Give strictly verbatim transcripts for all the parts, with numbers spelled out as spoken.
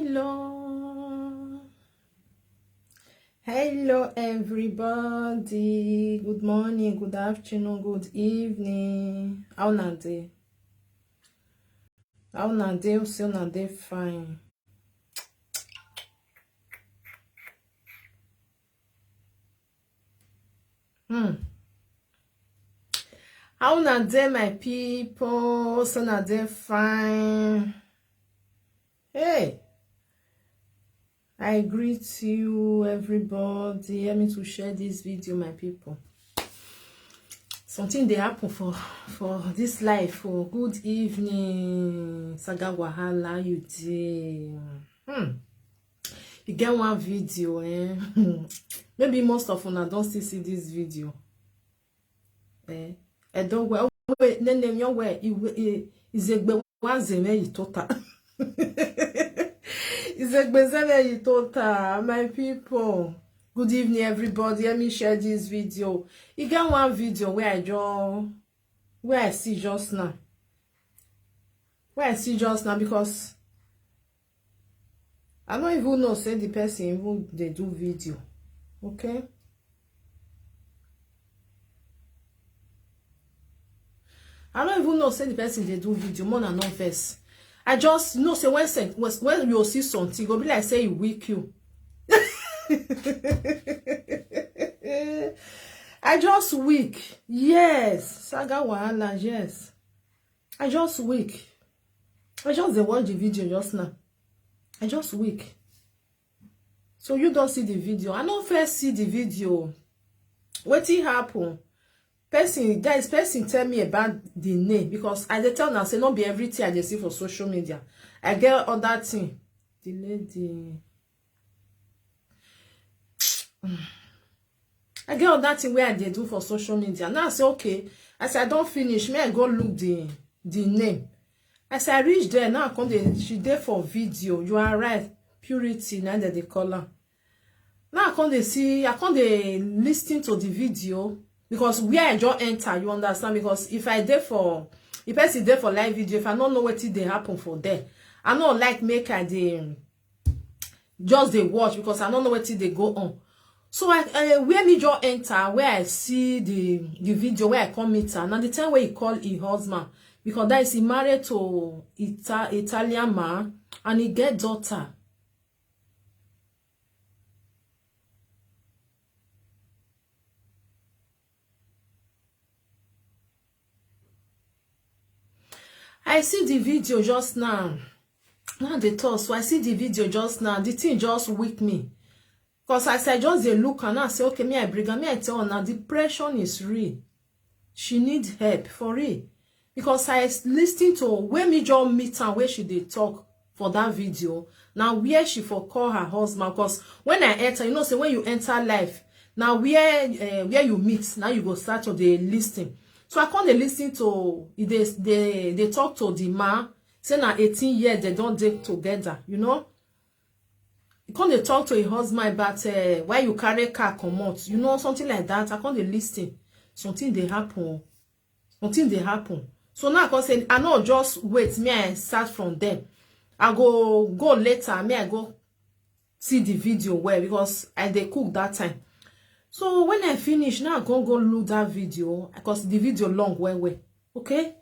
Hello. Hello, everybody. Good morning, good afternoon, good evening. How una dey? How una dey? Hope say una dey fine. Hmm. How una dey, my people? Hope say una dey fine. Hey, I greet you, everybody. Help me to share this video, my people. Something dey happen for, for this life. Oh, good evening, Saga Wahala, you dey? Hmm. You get one video, eh? Maybe most of una don still see this video. Eh? Edo we, we, ne, ne, yo we, i, we, i, Izegbe wa zeme yi tota. Izegbe zeme yi tota, my people. Good evening, everybody. Let me share this video. You get one video where I just, where I see just now. Where I see just now, because I don't even know say the person even dey do video. Okay? I don't even know say the person dey do video. More than no vex. I just know say when sen-, when, when you see something, go be like say e weak you. I just weak. Yes. Saga Wahala, yes. I just weak. I just dey watch the video just now. I just weak. So you don see the video. I no first see the video. Wetin happen? Person, guys, person tell me about the name, because I dey tell una say no be everything I dey see for social media. I get other thing. The lady. I get other thing wey I dey do for social media. Now I say, okay, as I don finish, may I go look the, the name. As I reach there, now I come dey, she dey for video. You are right, Purity, na dem dey call am. Now I come dey see, I come dey listen to the video, because where I just enter, you understand? Because if I dey for, if person dey for live video, if I no know wetin dey happen for there, I no like make I dey just dey watch, because I no know wetin dey go on. So I, uh, where me just enter, where I see the, the video, where I come meet her. Now the time where he call his husband, because that is he married to Ita-, Italian man, and he get daughter. I see the video just now. Now they talk, so I see the video just now. The thing just weak me. Because as I just dey look and I say, okay, me I bring her, me I tell her now, depression is real. She need help for real. Because I listen to when me just meet her, where she dey talk for that video. Now where she for call her husband. Because when I enter, you know, say when you enter life, now where, uh, where you meet, now you go start to dey listen. So I come dey listen to, they, they, they talk to the man, say na eighteen years they don dey together, you know. He come dey talk to his husband about, uh, why you carry car comot, you know, something like that. I come dey listen. Something dey happen. Something dey happen. So now I come say, I no just wait, me I start from there. I go go later, me I go see the video well, because I dey cook that time. So when I finish, now I go go look that video, because the video long well well. Okay?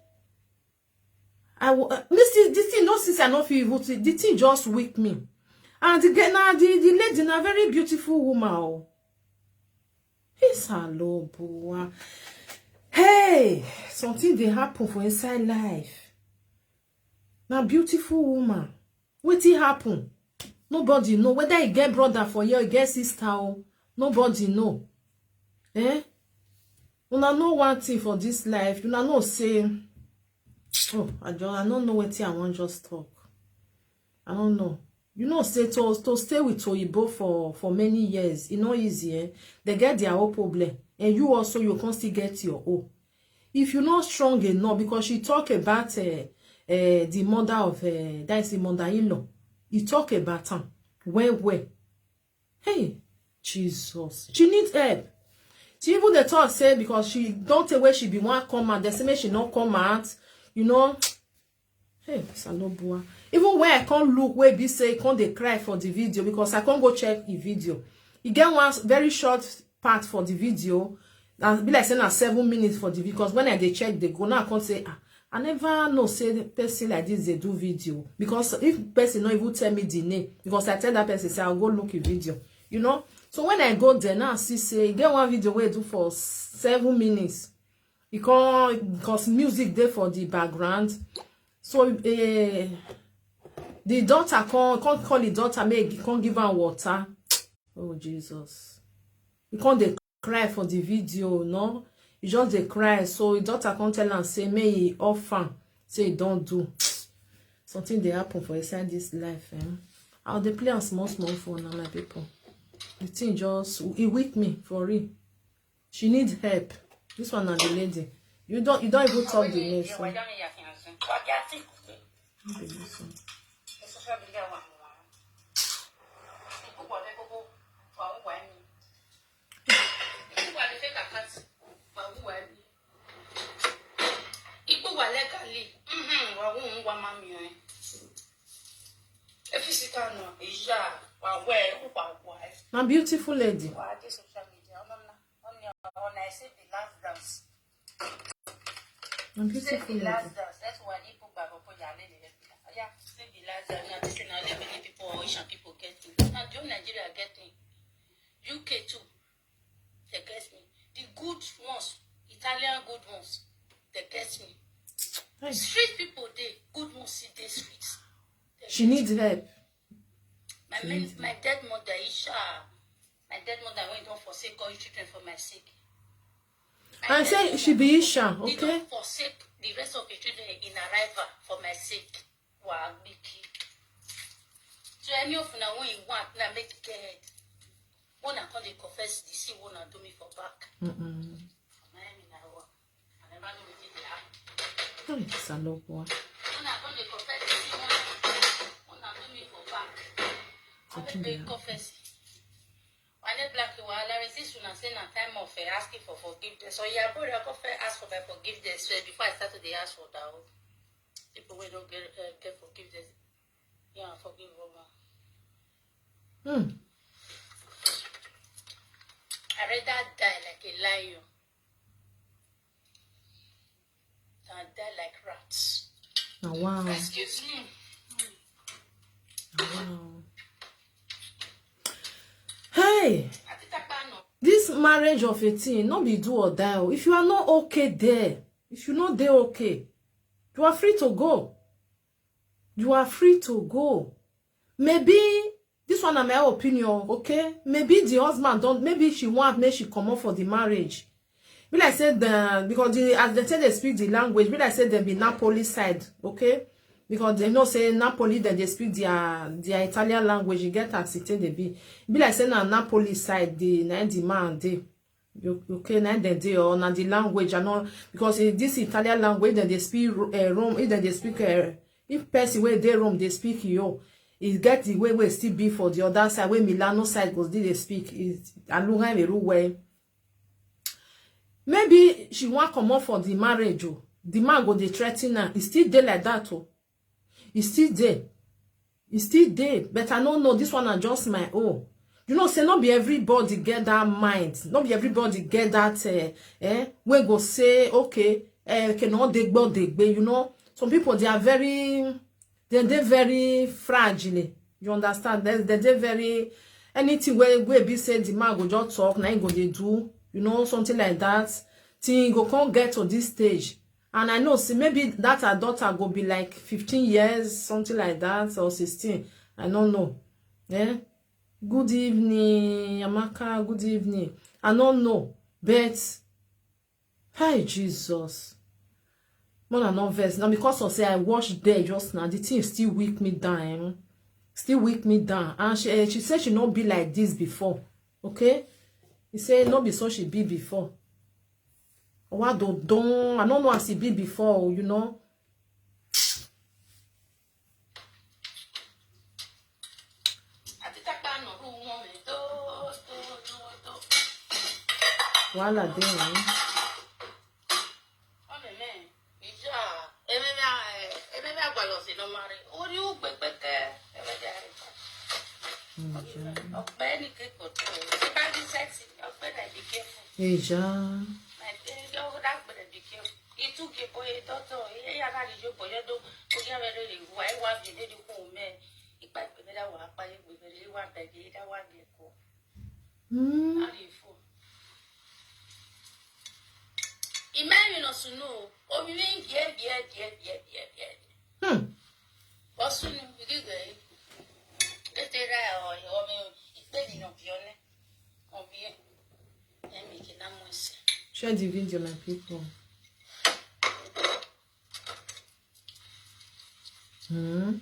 I w-, uh, this thing, this thing, no, since I no feel even see, the thing just weak me. And the girl, now the, the lady, na very beautiful woman. Oh. Hey, something dey happen for inside life. Na beautiful woman. Wetin happen? Nobody know. Whether he get brother for here, he get sister, oh, nobody know. Eh? Una know one thing for this life. Una know say, oh, I just, I don't know wetin I wan just talk. I don't know. You know say to, to stay with Oyibo for, for many years, e no easy, eh? They get their own problem, and you also, you can't still get your own. If you not strong enough, because she talk about, uh, uh, the mother of, uh, that is the mother-in-law. He talk about am well well. Hey, Jesus. She need help. She even dey talk say because she don take where she be wan come out, they say make she no come out, you know. Hey, Salobua. Even when I can't look, where be say, can't they cry for the video because I can't go check the video. You get one very short part for the video. And be like saying na seven minutes for the video because when I dey check, they go now, I can't say, ah, I never know say person like this they do video because if person not even tell me the name, because I tell that person say I'll go look a video, you know. So when I go there now, I see say e get one video where I do for seven minutes. E come because music there for the background. So uh, the daughter come come call the daughter, make e come give her water. Oh Jesus! E come dey cry for the video, no? E just dey cry. So the daughter come tell am say make e off am, say e don't do. Something they happen for inside this life. Eh? I'll dey play am small small for now, my people. The thing just, e weak me for real. She needs help. This one na the lady. You don't you don't even talk the name. So. Na beautiful lady. Na beautiful lady. People get thing. Now the whole Nigeria get thing. U K too. They get me. The good ones, Italian good ones, they get me. Street people dey, good ones see dey street. She needs help. My men, my dead mother, Isha, my dead mother went on forsake all children for my sake. I say she be Isha, okay? Don't forsake the rest of the children in arrival for my sake. Wa gbiki. So any of una when you want, na make get head. When I come dey confess the sin when I do me for back. Mm-mm. Na him na wa. I never know wetin dey happen. Hey, Salogwa. When I come dey confess the sin when I, when I do me for back. I make dey confess. Wale black wahala resist una say na time of eh, asking for forgiveness. So yeah, boy, I go first ask for my forgiveness first before I start to dey ask for that. People wey no get uh, get forgiveness, yeah, forgive woman. Hmm. I rather die like a lion than die like rats. Na wow. Excuse me. Na wow. Hey, Atitapano. This marriage of a thing, not be do or die. Oh. If you are not okay there, if you not there okay, you are free to go. You are free to go. Maybe this one na my opinion, okay? Maybe the husband don't, maybe she want, maybe she come up for the marriage. Be like say the because the as they say they speak the language, be like say they be Napoli side, okay? Because they know say Napoli then they speak their their Italian language, you get as it they be. Be like say na Napoli side, the na the man they. You okay, na then they or na the language, I know because eh, this Italian language then they speak uh, Rome, if then they speak uh, if person where they Rome they speak you. It get the way we still be for the other side where Milano side goes did they speak is Alura Meru way. Maybe she want come up for the marriage. Oh. The man go dey threaten her. E still dey like that. Oh. E still dey. E still dey. But I don't know. This one are just my own. You know, say not be everybody get that mind. Not be everybody get that. Uh, eh, we go say okay. Eh, cannot they go they be. You know, some people they are very, they they very fragile. You understand? They they they very anything where where be say the man go just talk. Now he go they do. You know, something like that. Thing go can't get to this stage. And I know, see, maybe that her daughter go be like fifteen years, something like that, or sixteen. I don't know. Eh? Good evening, Amaka. Good evening. I don't know. But, hi, Jesus. Mona no vex. Now, because of say I watched there just now, the thing still weak me down. Eh? Still weak me down. And she, eh, she said she not be like this before. Okay? He said not be so she be before. What do don? I don't know as it be before, you know. Wahala dey. Eh? Normally, what do you expect? Everybody are. Mm, sure. Ọ̀pẹ ní kékeré tó o. Ṣé bá bí sẹ́ẹ̀sì ni ọ̀pẹ náà bí kẹ́fù? Ìjà. Nàìjíríà ó dàgbẹ̀rẹ̀ bí kẹ́fù. Ìtúkẹ́ bóyá dọ́tọ̀, ilé yàrá ni yóò bọ̀yọ́ dó, ó yẹ rẹ̀ lè wá, ẹ̀ wá bí ẹ̀dẹ́ dínkù mẹ́. Ipa ìpè mẹ́ta wà á pa yẹ gbẹ̀gbẹ̀rẹ̀, ẹ̀ wá bẹ̀gẹ̀, ẹ̀ dá wá bí ẹ̀kọ́. Mm. How do you feel? Imagine us to know. Omi mi ń bìẹ́ bìẹ́ bìẹ́ bìẹ́ bìẹ́ bìẹ́. Hmm. Bọ́sùn ni ìdígbẹ́ yìí. Ètè ra ọ̀yọ́ mi ìpè nínú bí ọ́nẹ́. Ọ̀bí ẹ̀. Ẹ̀mí kì í ná mú ẹsẹ̀. Share the video, my people. Hmm.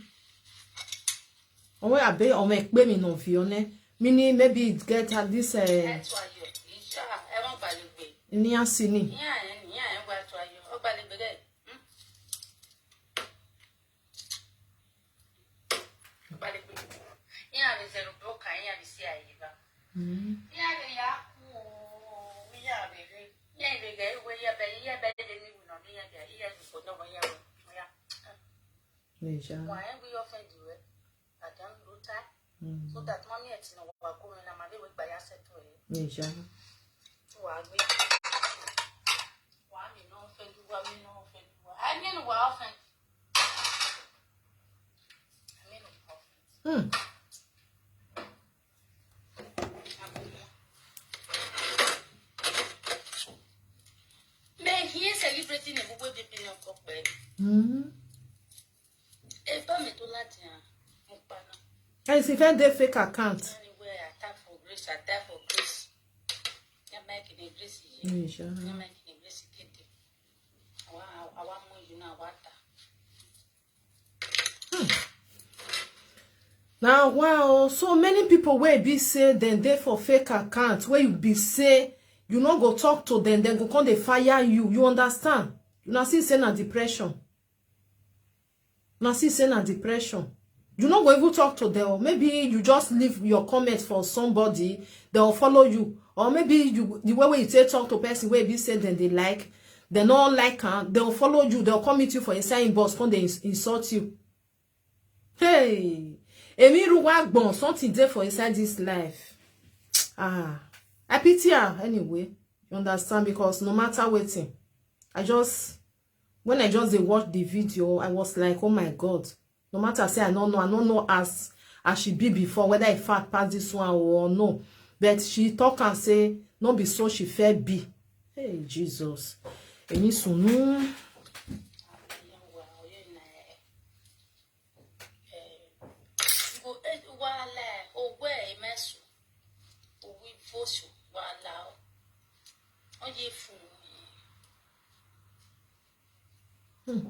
Ọmọ àbẹ ọmọ ẹgbẹ́ mi náà fi ọ́nẹ́. Meaning maybe it get at this uh, Ẹ tó ayọ̀. Ìjà ẹ wọ́n gbàlejò. Ní àsìní. Ìyá ẹ̀ ní ìyá ẹ̀ wá tó ayọ̀. Ó gbàlejò rẹ̀. Ó gbàlejò. Ìyá rẹ̀ zẹ̀rù bọ́ọ̀kà ìyá rẹ̀ sí àyè bá. Ìyá rẹ̀ yà á kú o. Ìyá rẹ̀ rẹ̀. Ìyá rẹ̀ rẹ̀ ìwé yẹ bẹ ìyá bẹ lè ní ìwé náà ní ìyá bẹ ìyá rẹ̀ kò náà wọ́n yà wọ́n. Ọ̀yà. Ìjà. Wọ́n á ń wí ọ̀fẹ́ dì rẹ̀. Àdán ló tá. So that mọ́mí ẹ̀ tí náà wà kó mi náà máa léwé gbà yá sẹ́tọ̀ ẹ̀. Ìjà. Wà á gbé. Wà á mi náà fẹ́ lúwa, mi náà fẹ́ lúwa. Á ní ìwà ọ̀fẹ́. Á ní ìwà ọ̀fẹ́. Hmm. Mẹ here celebrating a boy baby no kọpẹ. Hmm. Ẹ bá mi tó láti hàn mo paná. And if you find the fake account. Anywhere I tap for grace, I tap for grace. Yá máa kì ní grace yìí. Ìjà. Yá máa kì ní grace kéde. Àwa àwa mú yìí náà wá tà. Now wow, so many people wey be say dem dey for fake account wey you be say you no go talk to them, dem go come dey fire you. You understand? Una see say na depression. Una see say na depression. You no go even talk to them. Maybe you just leave your comment for somebody, they'll follow you. Or maybe you the way wey you take talk to person wey be say dem dey like, they no like am, they'll follow you, they'll come meet you for inside inbox, come dey ins- insult you. Hey, Emi Ruwa Gbon, something dey for inside this life. Ah, I pity her anyway. You understand? Because no matter wetin, I just when I just dey watch the video, I was like, oh my God. No matter say I no know, I no know as as she be before, whether e fat pass this one or no. But she talk and say no be so she fair be. Hey Jesus, Emi Sunu. Wàhálà owó ẹ̀ mẹ́sùn, owó ìfọ̀sùn wàhálà ọ̀. Wọ́n yé fún un. Hmm.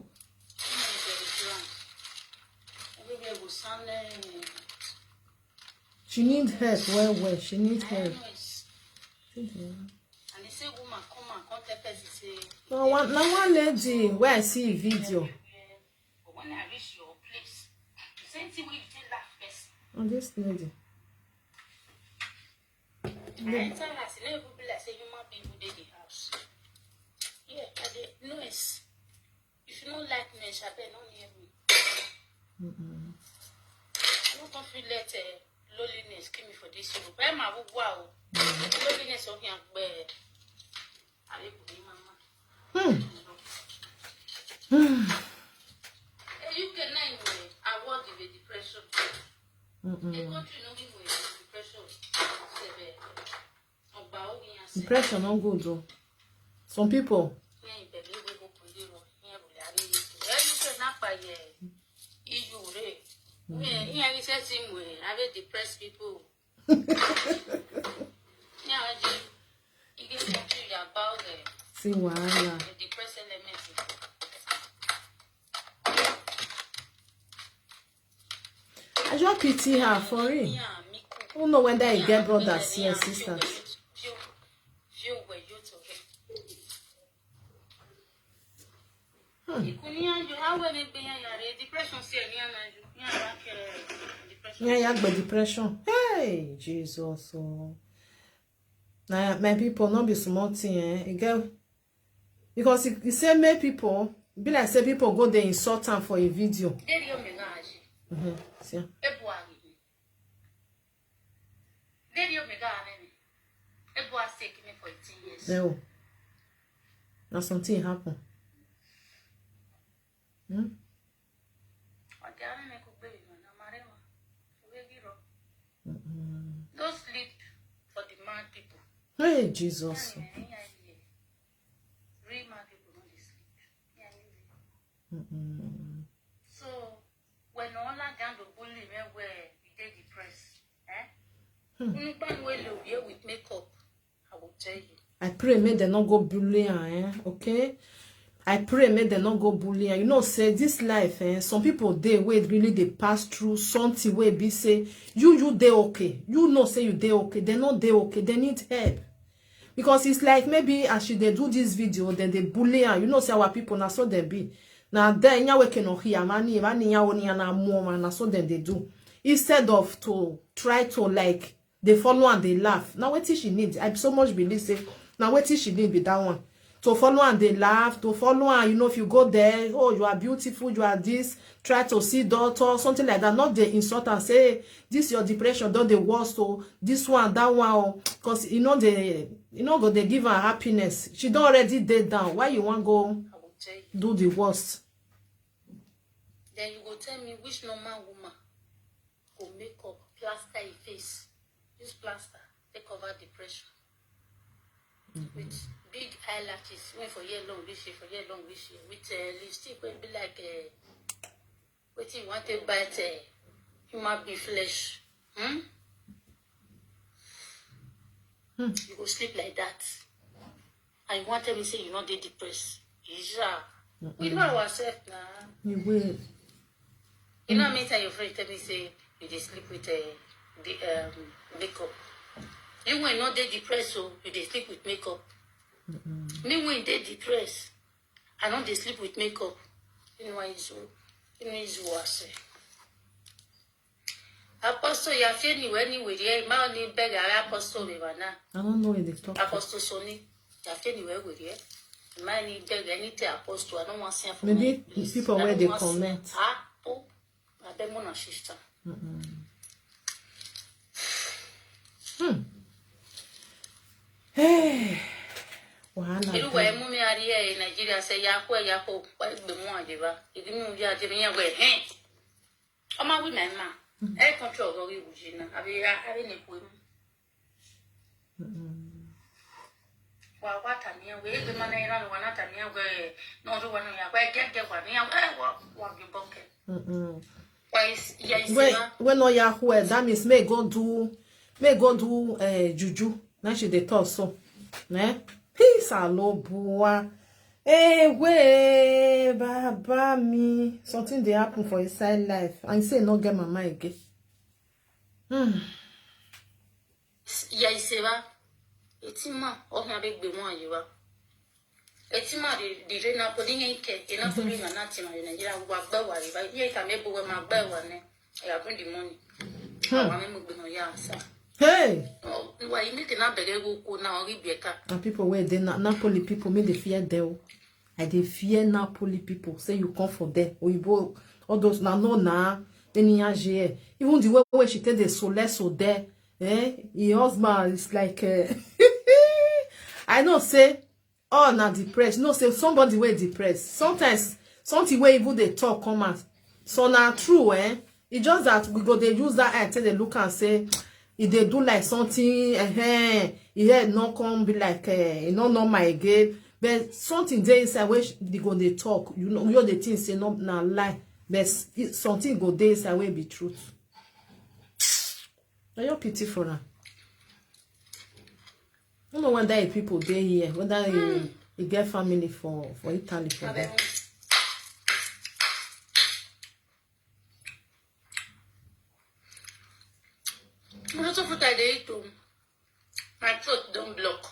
Wọ́n yé fún un. Wọ́n yé fún un. She need help well well. She need help. And he say woman come and come tell person say. Na one na one lady wey I see video. But when I reach your place, the same thing wey you take laugh person. Oh, this lady. I enter house, e no even be like say human being go dey the house. Yeah, I dey noise. If you no like noise, abeg no near me. Mm-mm. I no come fit let uh, loneliness kill me for this room. Where my wugwa o? Loneliness o yan gbe. Are you going, mama? Hmm. Eh, U K nine we award the depression. A Mm-mm. country no be with depression. Sebe. Ọgbà ó ní àṣẹ. Depression no good though. Some people. Ní ìbẹ̀rẹ̀ ìwé gbogbo ilé rọ, ní ẹ̀rù lè arí yìí. Ẹ U K náà pààyẹ iyù rẹ̀. Ní ẹ̀rí iṣẹ́ tí mo ẹ̀, I dey depress people. Ní àwọn jẹ́ igi country yàgbá ọ̀rẹ́, See wahala. the depress element. I just pity her for real. Who know whether he get brothers here, sisters? Hmm. Yeah, yeah, but depression. Hey, Jesus. Oh. Nah, my people, not be small thing, eh? You get because he, he say many people Be like say people go dey insult am for a video. Deri omega aji. Mhm. See. Ebu agi. Deri omega anene. Ebu asek me for eighteen years. No. Na something happen. Hmm? Agi anene kugbe mi na marema. Wegiro. Mm-mm. Don't sleep for the mad people. Hey, Jesus. Anene, anene. Real mad people no dey sleep. Yeah, you. Mm-mm. So when all that gang of bully me where you dey depressed, eh? Hmm. Unu kpan wey low here with makeup, I will tell you. I pray make dem no go bully am, eh? Okay? I pray make dem no go bully am. You know say this life, eh? Some people dey wey really dey pass through something wey be say you you dey okay. You know say you dey okay. Dem no dey okay. Dem need help. Because it's like maybe as she dey do this video, dem dey bully am. You know say our people na so dem be. Na there nya we cannot hear money, money ya oni na more man na so dem dey do. Instead of to try to like dey follow and dey laugh. Na wetin she need. I so much believe say na wetin she need be that one. To follow and dey laugh, to follow and you know if you go there, oh you are beautiful, you are this, try to see doctor, something like that. Not dey insult and say this your depression don dey worse o, this one, that one o, because e no dey, e no go dey give her happiness. She don already dey down. Why you wan go I will tell you. Do the worst? Then you go tell me which normal woman go make up, plaster your face, use plaster, take cover depression. With big eyelashes, wey for here long reach here, for here long reach here, with uh, lipstick wey be like uh, wetin you want to bite uh, human being flesh. Hmm? Hmm. You go sleep like that. And you want tell me say you no dey depressed. Yeah. We know ourselves now. You will. You know how many times your friend tell me say you dey sleep with uh, the um, makeup. You when not dey depressed, so you dey sleep with makeup. Me when dey depressed, I no dey sleep with makeup. You know why is you know is worse. Apostle, you have anywhere anywhere there. My only beg I apostle me now. I don't know what they talk. Apostle Sonny, you have anywhere with there. My only beg anything apostle. I don't want to see from Maybe people where they comment. Ah, oh, I beg more sister. Hmm. Hey. Wahala. Irú wa emu mi ari e Nigeria se ya ko ya ko pa gbe mu aje ba. Ibi mi ya je mi ya we hen. O ma wi me ma. E control go wi wuji na. Abi ya abi ni ku emu. Wa wa ta ni we gbe ma na ira wa na ta ni we. No ru wa no ya we ge ge wa ni ya we wa wa ge boke. Mm-mm. Wa is ya is When na. When no ya who that means may go do may go do uh, juju. Now she dey talk so. Eh? Peace and love bua. Hey, way, baba me. Something they happen for inside life. And say no get mama again. Hmm. Ya iseba. Etima o ha be gbe mo ayewa. Etima de de re na poli yen ke, e na poli na na tima yo Nigeria wa gba wa re ba. Ye ka me bo we ma gba wa ne. Ya bring the money. Wa me mo gbe no ya sa. Hey, Wa yi ni ke na bere go ko na ori bi e ka. and people where they na Napoli people me they fear them. I dey fear Napoli people. Say you come for them. Oyibo, all those na no na any age. Even the way where she take the so less so there. Eh, your husband is like uh, I know say all na depressed. No say somebody wey depressed. Sometimes something wey even dey talk come out. So na true, eh? E just that we go dey use that eye take dey look and say e dey do like something, eh? E head no come be like eh, e no normal again. But something dey inside wey they go dey talk. You know, you dey think say no na lie. But s- e- something go dey inside wey be truth. Na your pity for am. I don't know whether if people dey here, whether you, you get family for for Italy for there. Mo tún fún tàdé ètò. My throat don block.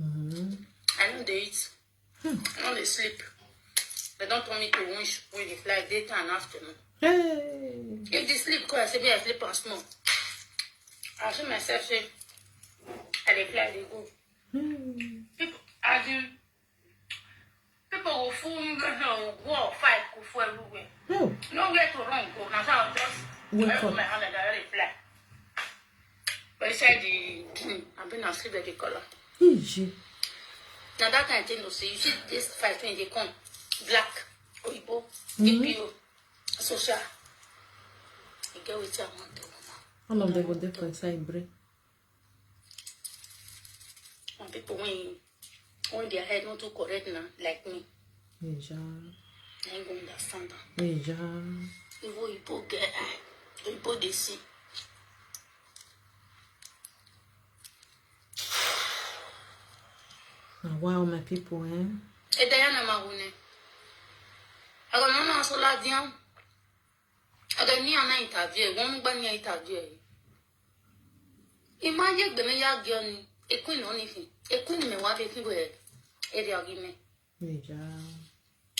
Mm-hmm. I no dey eat. I no dey sleep. They don turn me to winch wey dey fly daytime and afternoon. Hey. If the sleep come, I say me I sleep and small. I see myself say I dey fly dey go. Hmm. People as in people Go full, go fight, go full everywhere. Hmm. Nowhere to run, go. Now, so I'll just wake up. My hand and I reply. But inside the dream, I've been asleep at the color. Easy. Now that kind of thing, you see, you see this fight when they come, black, Oyibo, mm-hmm. B P O, social. You get what I want to know. All of them go there for inside brain. Some people when when their head not too correct now, like me. Yeah. I ain't gonna understand them. Yeah. Even Igbo get eye, Igbo they see. Now, wow, my people, eh? E Diana Mahune. I got no no so la diam. I got ni an interview. One bani interview. Imagine the me ya gioni. E queen only thing. E queen me wa be queen we. E de argument. Yeah.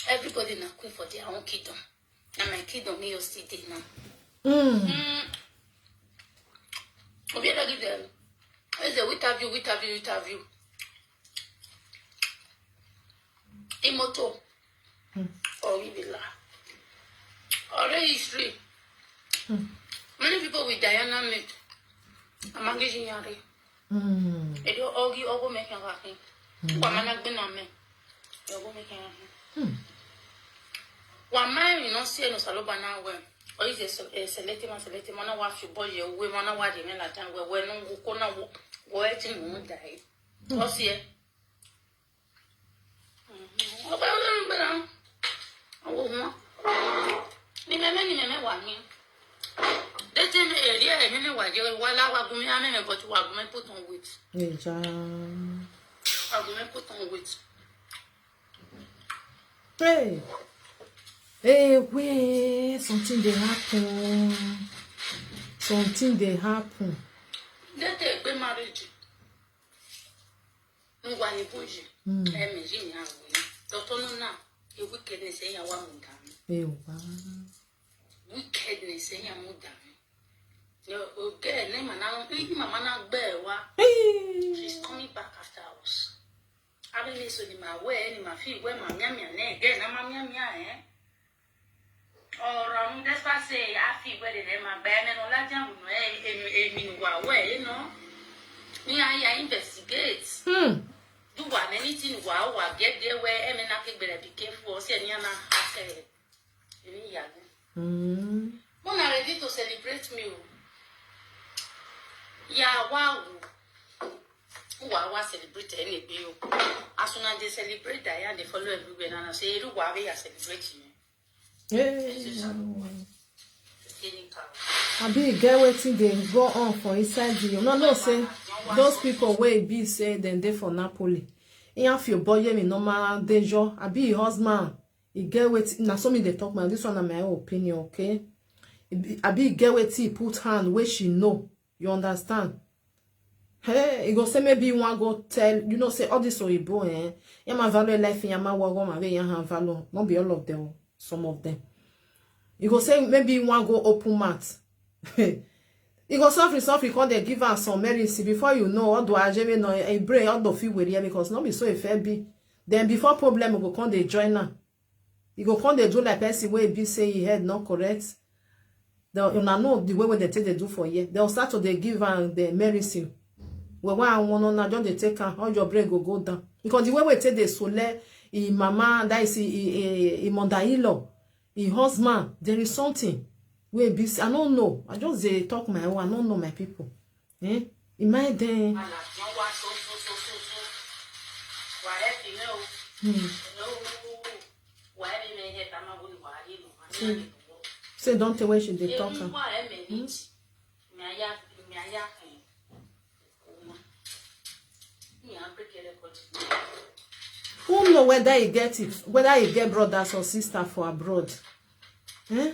Everybody na queen for their own kingdom. And my kingdom me still dey now. Mm. Mm. Obiara give them. It's a interview, interview, interview. Imoto. Mm. Or we be la. Or history. Mm. Many people with Diana meet. Amangiji Nyari. Mm. Edo ogi ogo me kan ka kin. Mm. Kwa mana gbe na me. Ogo me kan. Mm. Wa ma mi no se no salo bana we. O ise so e selete ma selete ma na wa fi boy ye we ma na wa de me la tan we we no ko na wo. Wo e ti mu dai. Mm. O se. Ọkọ ló ń gbéra. Àwọn ọmọ. Ni mẹ́mẹ́ ni mẹ́mẹ́ wà ní. Dete me eri e mi ni wa je wa la wa gumi ame me but wa gumi put on weight. Eja. Wa gumi put on weight. Hey. Hey, wait, something dey happen. Something dey happen. Dete gbe marriage. Ngwa ni bunji. Mm. Eme ji ni awo ni. Doctor no na. E wickedness e ya wa mu da mi. Ewa. Wickedness e ya mu da mi. Yo, okay, ne mana, ni mama na gbe wa. Hey. She's coming back after us. Abi ni so ni ma we, ni ma fi we ma mia mia ne, ge na ma mia mia, eh. Ọ̀rọ̀ ọ̀run despite say I feel where they ma be me no la jam no e e mi wa we no. Ni I ya investigate. Hmm. Do wa anything wa wa get there where e me na ke gbere be careful o se ni na ase. Ni ya. Hmm. Una ready to celebrate me o. Ya wa wo. Wa wa celebrate any be o. As una dey celebrate that ya dey follow everywhere na say you wa we ya celebrate me. Hey. Abi e get wetin dey go on for inside the, una know say those people wey be say dem dey for Napoli. Iyan fi oboye mi normal dejo. Abi e husband. E get wetin, na so me dey talk my, this one na my own opinion, okay? Abi e get wetin e put hand wey she know. You understand? Hey, e go say maybe you wan go tell, you know, say all this oyibo, eh? Yama value life, yama wago, ma ve yama value. Not be all of them, some of them. You go say maybe you wan go open mouth. You go suffer, suffer, come dey give am some medicine. Before you know, all the ajebe no, e brain, all the feel weary because not be so e fair be. Then before problem go come dey join am. E go come dey do like person wey be say e head not correct. The, una know the way wey dem take dey do for here. Dem start to dey give am the medicine. Well, why I wan una just dey take am, all your brain go go down. Because the way wey take dey sole e mama, that is e, e, e, e mother-in-law, e husband, there is something wey be say, I no know. I just dey talk my own. I no know my people. Eh? Imagine then. Hmm. Say, say don't tell where she dey talk am. Hmm? Who know whether he get it, whether he get brothers or sister for abroad? Eh?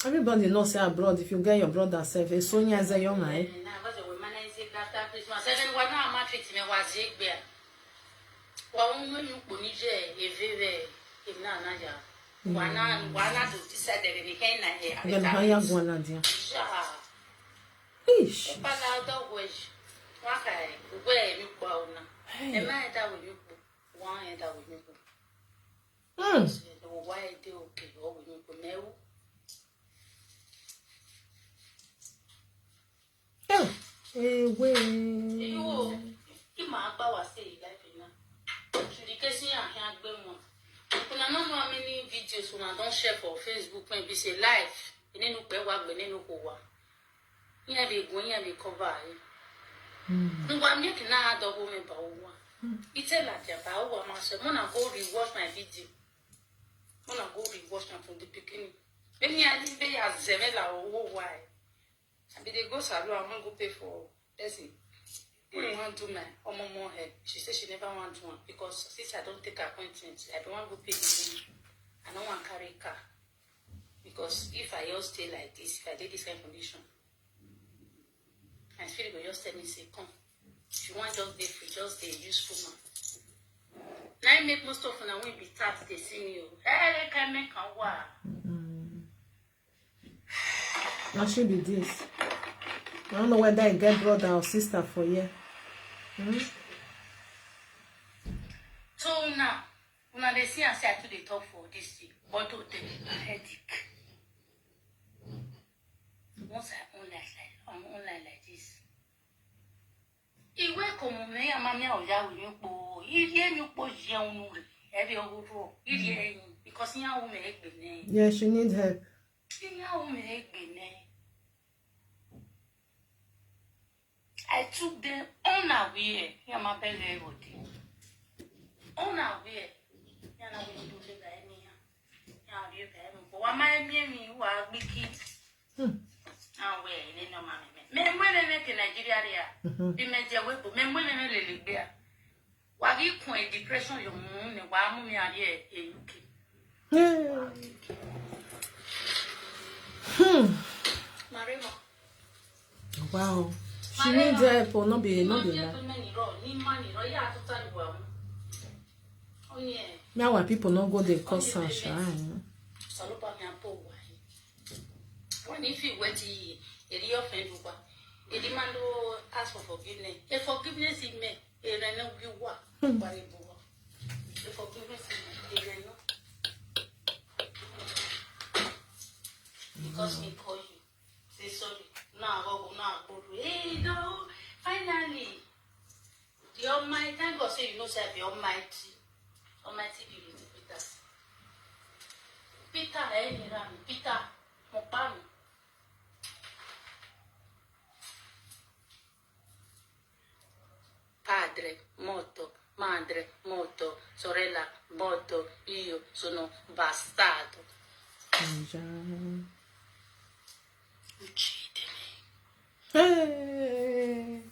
Everybody know say abroad, if you get your brother self, it's so near say your mind. Then how you gonna do? Ish. Hey. One head that we you put. Because you know why they okay or we no go mewu. Ewe. Iwo, ima agba wa say life na. Shudikesi ahia gbe mo. Una no know how many videos una don share for Facebook when be say life. Inenu pe wa gbe nenu ko wa. Ihe dey go, ihe dey cover. Ngwa make na adogo me ba uwa. Ite la dia ba uwa ma se mo na go rewatch my video. Mo na go rewatch am from the beginning. Any I be as zeve la owo why. I be dey go salon, I wan go pay for person. When I wan do my omomo hair, she say she never wan do am because since I don take appointment, I don wan go pay the money. I no wan carry car because if I just stay like this, if I dey this kind condition, my spirit go just tell me say come. If you wan just dey free, just dey useful man. Na im make most of una wey be tax dey see me o. Hey, can make am wa. Na she be this. I don't know whether I get brother or sister for here. Hmm? So now, una dey see am say I too dey talk for this thing, but to take a headache. Once I own like like I'm online like this. Iwe komo me ama mi oya we nyupo. Iri e nyupo je unu re. Every owo ro. Iri e because nya wo me egbe ne. Yeah, she need help. Nya wo me egbe ne. I took them unaware. Ya ma bele everything. Unaware. Ya na we do le ga eni ya. Ya ri ga eni. But wa ma emi emi wa gbiki. Awe ni no ma me. Me mwe me me ke Nigeria ria. Bi me je we bo. Me mwe me me le le gbe a. Wa gi kun e depression yo mu ni wa mu mi ari e e U K. Hmm. Maremo. Wow. She need help, oh, no be, no be lie. Me our people no go dey cause am sha. Saloba mi apo wa. When if you wait, eri offend wa. Eri man do ask for forgiveness. E forgiveness in me. E na na wi wa. Bari bo. E forgiveness in me. E na no. Because he call you. Say sorry. Now I go now I go. Hey no. Finally. The Almighty, thank God say you know say I be Almighty. Almighty be with Peter. Peter, eh, Peter, Mopami. Padre, morto, madre, morto, sorella, morto, io sono bastardo. Già. Uccidimi. Hey.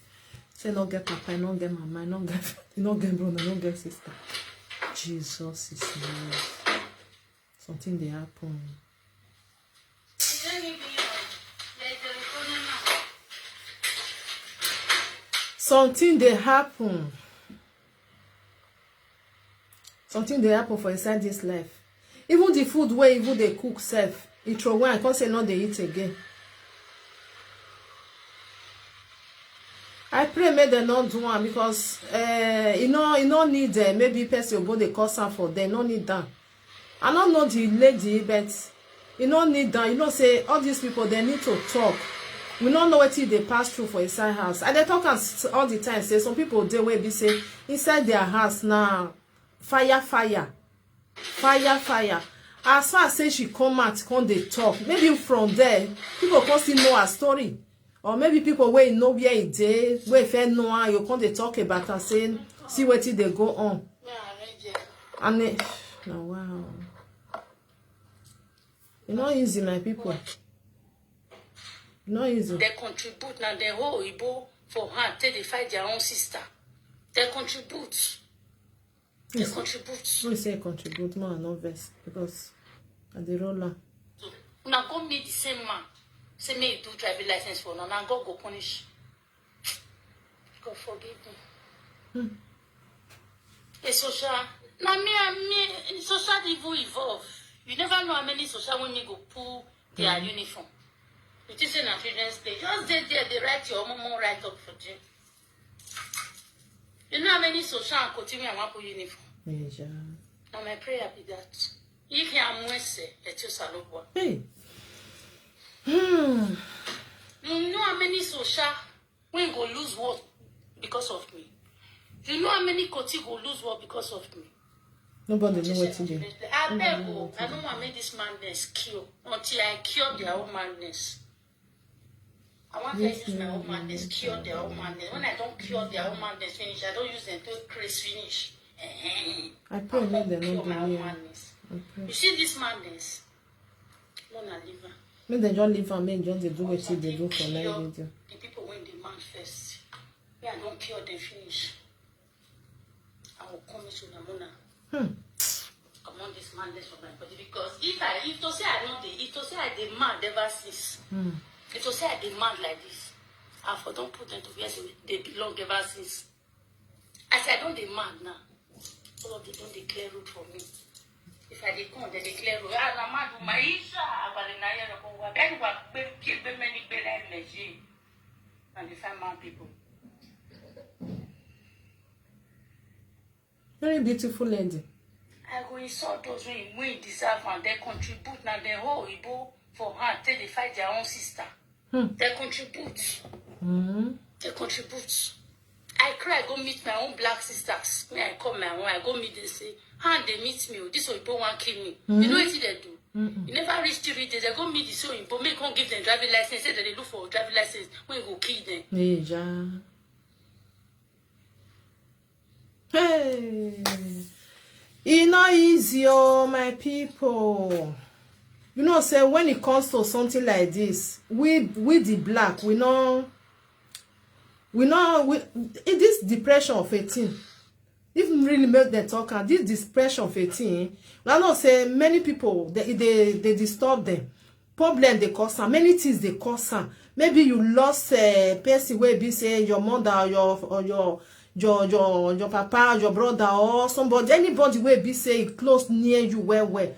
Say no get papa, no get mama, no get, no get brother, no get sister. Jesus is Lord. Something dey happen. Something dey happen. Something dey happen for inside this life. Even the food wey even dey cook sef, e throw away and come say no dey eat again. I pray make dem no do am because uh, e no e no need uh, maybe person go dey cause am for dem, no need am. I no know the lady, but you no need am. You know say all these people, they need to talk. We no know wetin dey pass through for inside house. I dey talk am all the time say some people dey wey be say inside their house na fire fire fire fire. As far as say she come out come dey talk, maybe from there people come still know her story. Or maybe people wey know where e dey, wey fit know am, you come dey talk about am say see wetin dey go on. And it, na wow. E no easy, my people. E no easy. They contribute now. They hold Igbo for hand till they fight their own sister. They contribute. They contribute. When you say contribute, man, I no vex because I dey roll am. Now go meet the same man. Say me do driving license for now. Now God go punish. God forgive me. Hmm. A social. Now me and me social dey even evolve. You never know how many social women go pull their uniform. You think say na children's play? Just dey there, dey write your own write up for there. You know how many social and continue and wan put uniform? Meja. Na my prayer be that. If you are Mwese, let you salobwa. Hey. Hmm. You know how many social we go lose work because of me. You know how many Koti go lose work because of me. Nobody know what to do. I beg, oh, I don't want make this madness cure until I cure their own madness. I want to use my own madness, cure their own madness. When I don't cure their own madness finish, I don't use them to craze finish. I pray make dem no do me. You see this madness? No, na leave am. Make dem just leave am, make dem just dey do wetin dey do for live video. The people wey dey mad first. Me, I don cure them finish. I will come into the mona. Hmm. Comot this madness from my body, because if I, if to say I no dey, if to say I dey mad ever since, hmm. If to say I dey mad like this, I for don put them to where they belong ever since. As I don dey mad now, all of them don dey clear road for me. If I dey come, they dey clear road. Ah, na mad woman. Isha, agbale na yẹrẹ ko wa. Bẹ́ẹ̀ni wa gbé kí gbé mẹ́ni gbé lẹ́ẹ̀mejì. And the find mad people. Very beautiful lady. I go insult those wey wey deserve and they contribute na the whole Igbo for her take dey fight their own sister. Hmm. They contribute. Mm. They contribute. I cry go meet my own black sisters. Me I call my own. I go meet them say, hand they meet me. Oh, this Oyibo wan kill me. Mm. You know what they do? Mm-mm. You never reach three days. They go meet this Oyibo. Make come give them driving license. Say that they look for driving license. When go kill them. Yeah. Hey, e no easy, oh my people. You know say when it comes to something like this, we we the black, we know we know we it is depression of eighteen. If we really make them talk, and this depression of eighteen, I know say many people they they, they disturb them. Problem dey cause am, many things dey cause am. Maybe you lost uh, person wey be say your mother or your or your your your your papa, your brother or somebody, anybody wey be say e close near you well well.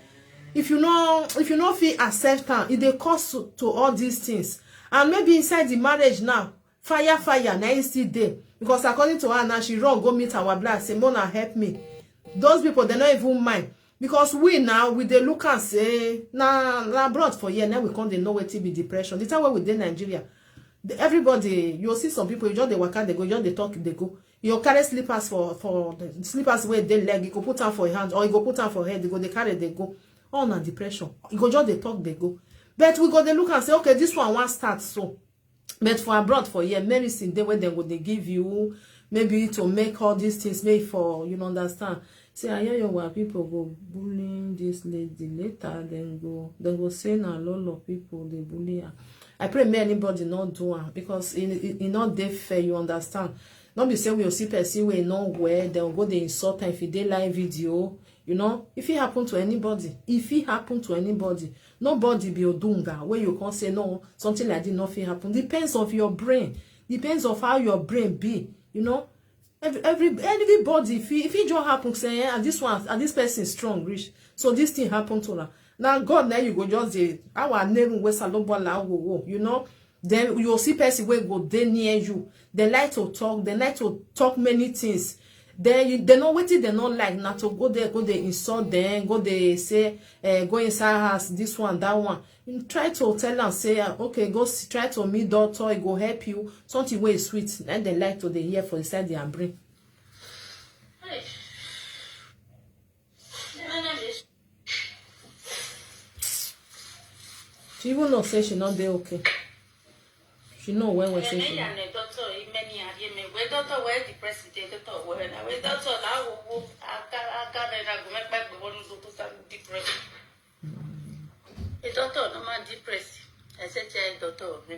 If you no if you no fit accept am, e dey cause to, to all these things. And maybe inside the marriage now, fire fire na e still dey, because according to her now, she run go meet her wabla say, "Mona, help me." Those people, they no even mind, because we now we dey look and say na na abroad for here now we come dey know wetin be depression. The time wey we dey Nigeria, the, everybody you see some people you just dey waka dey go, you just dey talk dey go. You go carry slippers for for the slippers wey dey leg, you go put am for your hand or you go put am for head, you go dey carry dey go. All na depression. You go just dey talk dey go. But we go dey look and say, okay, this one wan start so. But for abroad for here, medicine dey wey dem go dey give you, maybe to make all these things make for you no understand. Say Ayoyowa people go bullying this lady later, then go then go say na a lot of people dey bully her. I pray may anybody not do am because e e e no dey fair, you understand. No be say we go see person wey no well, then go dey insult am if e dey live video. You know, if it happen to anybody, if it happen to anybody, nobody be odunga where you can say no, something like this no fit happen. Depends of your brain, depends of how your brain be. You know, every, every everybody if it, if it just happen say eh, and this one and this person strong reach, so this thing happen to her. Now God, now you go just say our name wey Salobola wo wo. You know, then you see person wey go dey near you. They like to talk. They like to talk many things. They they know wetin they no like na to go there, go dey insult them, go dey say, eh, go inside house, this one, that one. You try to tell am say, ah, okay, go see, try to meet doctor, e go help you. Something wey sweet, and they like to dey hear for inside their brain. She even know say she no dey okay. She know well well say she no. The doctor no man depressed. I said, "Tell doctor of me."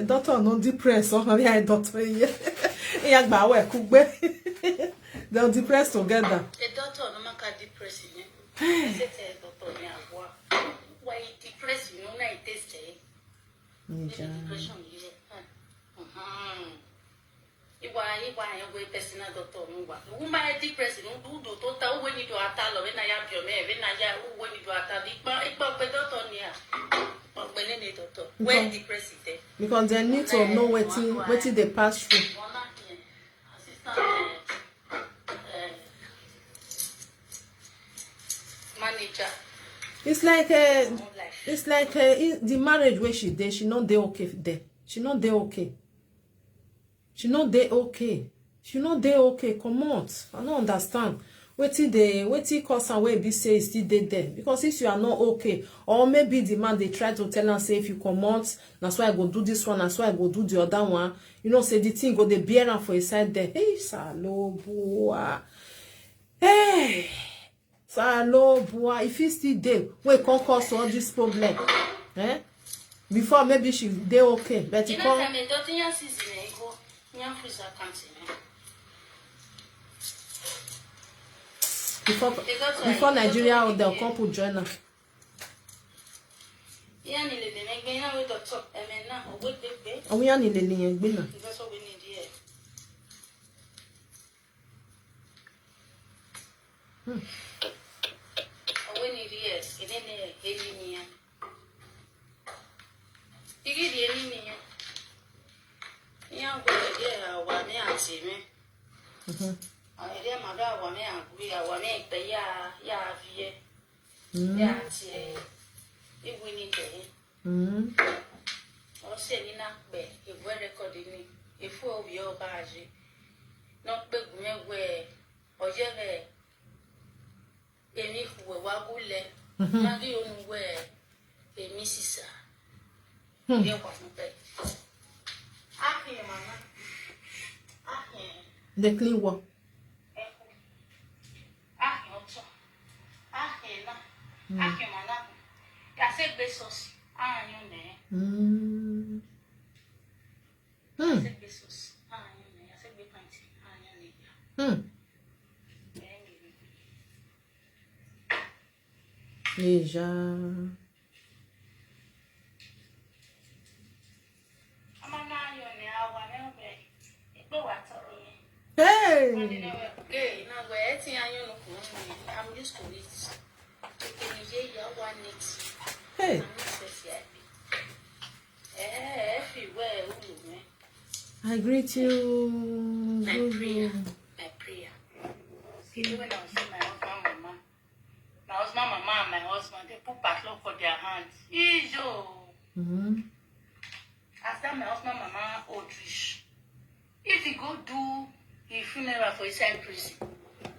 Doctor no depress, oh, yeah, doctor, yeah. Yeah, but where could be? They'll depress together. The doctor no man can depress you. I said, "Tell doctor me agwa." Why you depress you? No, na it is eh. Maybe depression, yeah. Uh-huh. Iwa iwa yẹn wo personal doctor mu wa. Woman e depress nu du do to ta wo ni do ata lo we na ya bio me we na ya wo ni do ata bi pa e pa pe doctor ni a. Pa pe ni ni doctor. We depress te. Because they need to know wetin wetin they pass through. Assistant. It's like uh, it's like uh, the marriage where she did. She not dey okay there. She not dey okay. She not dey okay. She not dey okay. Come out. I don't understand. Wetin dey wetin cause am wey be say e still dey there, because if you are not okay, or maybe the man dey try to tell am say if you comot, na so I go do this one, na so I go do the other one. You know say the thing go dey bear am for inside there. Hey, Salobua. Hey, Salobua. If he still dey, wey come cause all this problem, eh? Before maybe she dey okay, but e come. Before before Nigeria, dem come put join am. Àwọn yẹn ni lè lè yẹn gbé náà. Hmm. Igi di eni niyan. Iyan gbe de awa mi ati mi. Mhm. Awa de ma do awa mi agui, awa mi pe ya ya vie. Mm. Ya ti e. Iwi ni de. Mm. O se ni na pe, e we record ni. E fu o bi o ba je. No pe gun e we. O je re. Emi huwe wa gule. Mhm. Magi onu we. Emi sisa. Hmm. Ye kwa mpe. Ahi mana. Ahi. The clean one. Eku. Ahi oto. Ahi na. Hmm. Ahi mana. Ya se gbe sauce. Ayan ne. Hmm. Hmm. Ya se gbe sauce. Ayan ne. Ya se gbe panty. Ayan ne. Hmm. Déjà. Hey! I'm used to it. Hey! I greet you. My prayer. My prayer. Even when I was in my husband, mama, my husband, mama, and my husband, they put padlock for their hands. Ijo. Mm-hmm. As that my husband, mama, old rich. If he go do his funeral for inside prison,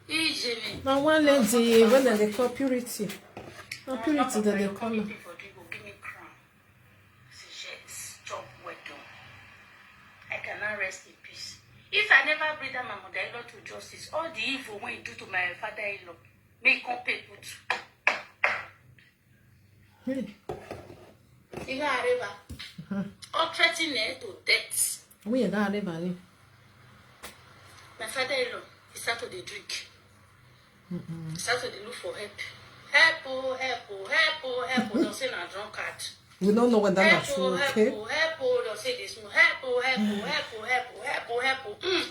he Jimmy. Now one lady when they call Purity. Now Purity that they call her. Give me crown. Say yes, job well done. I cannot rest in peace. If I never bring that my mother-in-law to justice, all the evil when he do to my father-in-law, may he come pay good. Hey. He got river. All threatening her to death. We got river. My father-in-law, he start to dey drink. Mm-mm. He start to dey look for help. Help, oh, help, oh, help, oh, help, oh. Don't say na drunkard. We don't know whether that's true, okay? Help, oh, help, oh, don't say this. Help, oh, help, oh, help, oh, help, oh, help, oh, help, oh. Mm.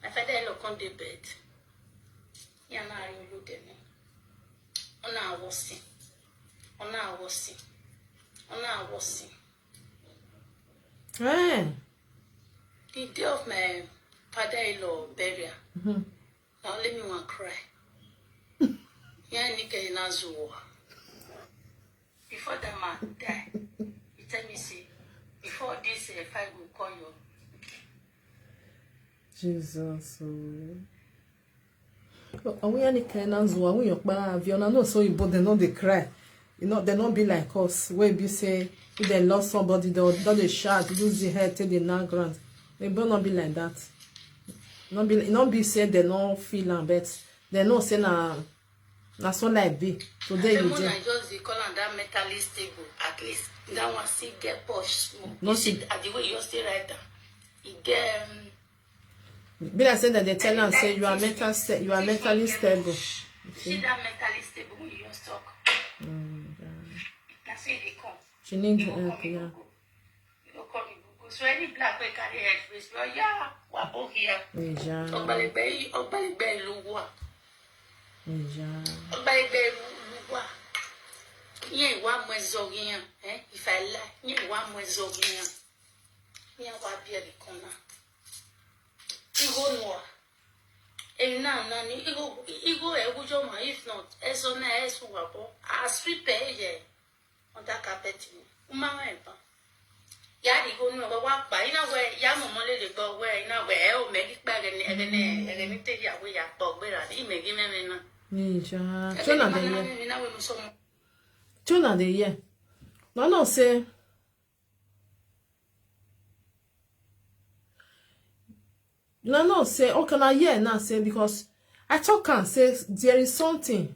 My father-in-law come dey bed. He and I look at me. Ona awosi. Ona awosi. Ona awosi. Eh. The day of my father-in-law burial, mm-hmm, na only me wan cry. Ya ni ke na zuwa. Before that man die, he tell me say, before this uh, fight go call you. Jesus. Oh. Awuyani kena zuwa, awuyan pa avi, una know so Igbo, they no dey cry. You know, they no be like us, wey be say, if they lost somebody, they don dey shout, lose the head, take the knack ground. Igbo no be like that. No be, no be say they no feel am, but they know say na, na so life be. Today you dey. I just dey call am that mentally stable. At least that one still get push small. No, you see, the way you still write am, e get, um, Be like say that they tell am say you are mental sta-, you are mentally stable. You see that mentally stable when you just talk. Mm, yeah. That's where they come. She needs help, yeah. You go come, you go go. So any black wey carry head face, well, yeah, wa bo here. Yeah. Ogbalegbe, ogbalegbe ilu wa. Yeah. Ogbalegbe ilu wa. Yen wa mo ezo yen, eh? If I lie, yen wa mo ezo yen. Yen wa bi e kan na. Iho no. na na ni igo igo e gujo ma, if not eso na eso wa bo. As we pay ye on that carpet. Uma wa e ba. Ya di go no wa pa ina we ya mo mo le le gbo we ina we e o me gi pa ge ni ge ni ge ni te ya we ya po gbe ra ni me gi me me na. Ni ja. Chona de ye. Ni na we mo so mo. Chona de ye. No no say. No no say, okay, na here now say, because I talk and say there is something,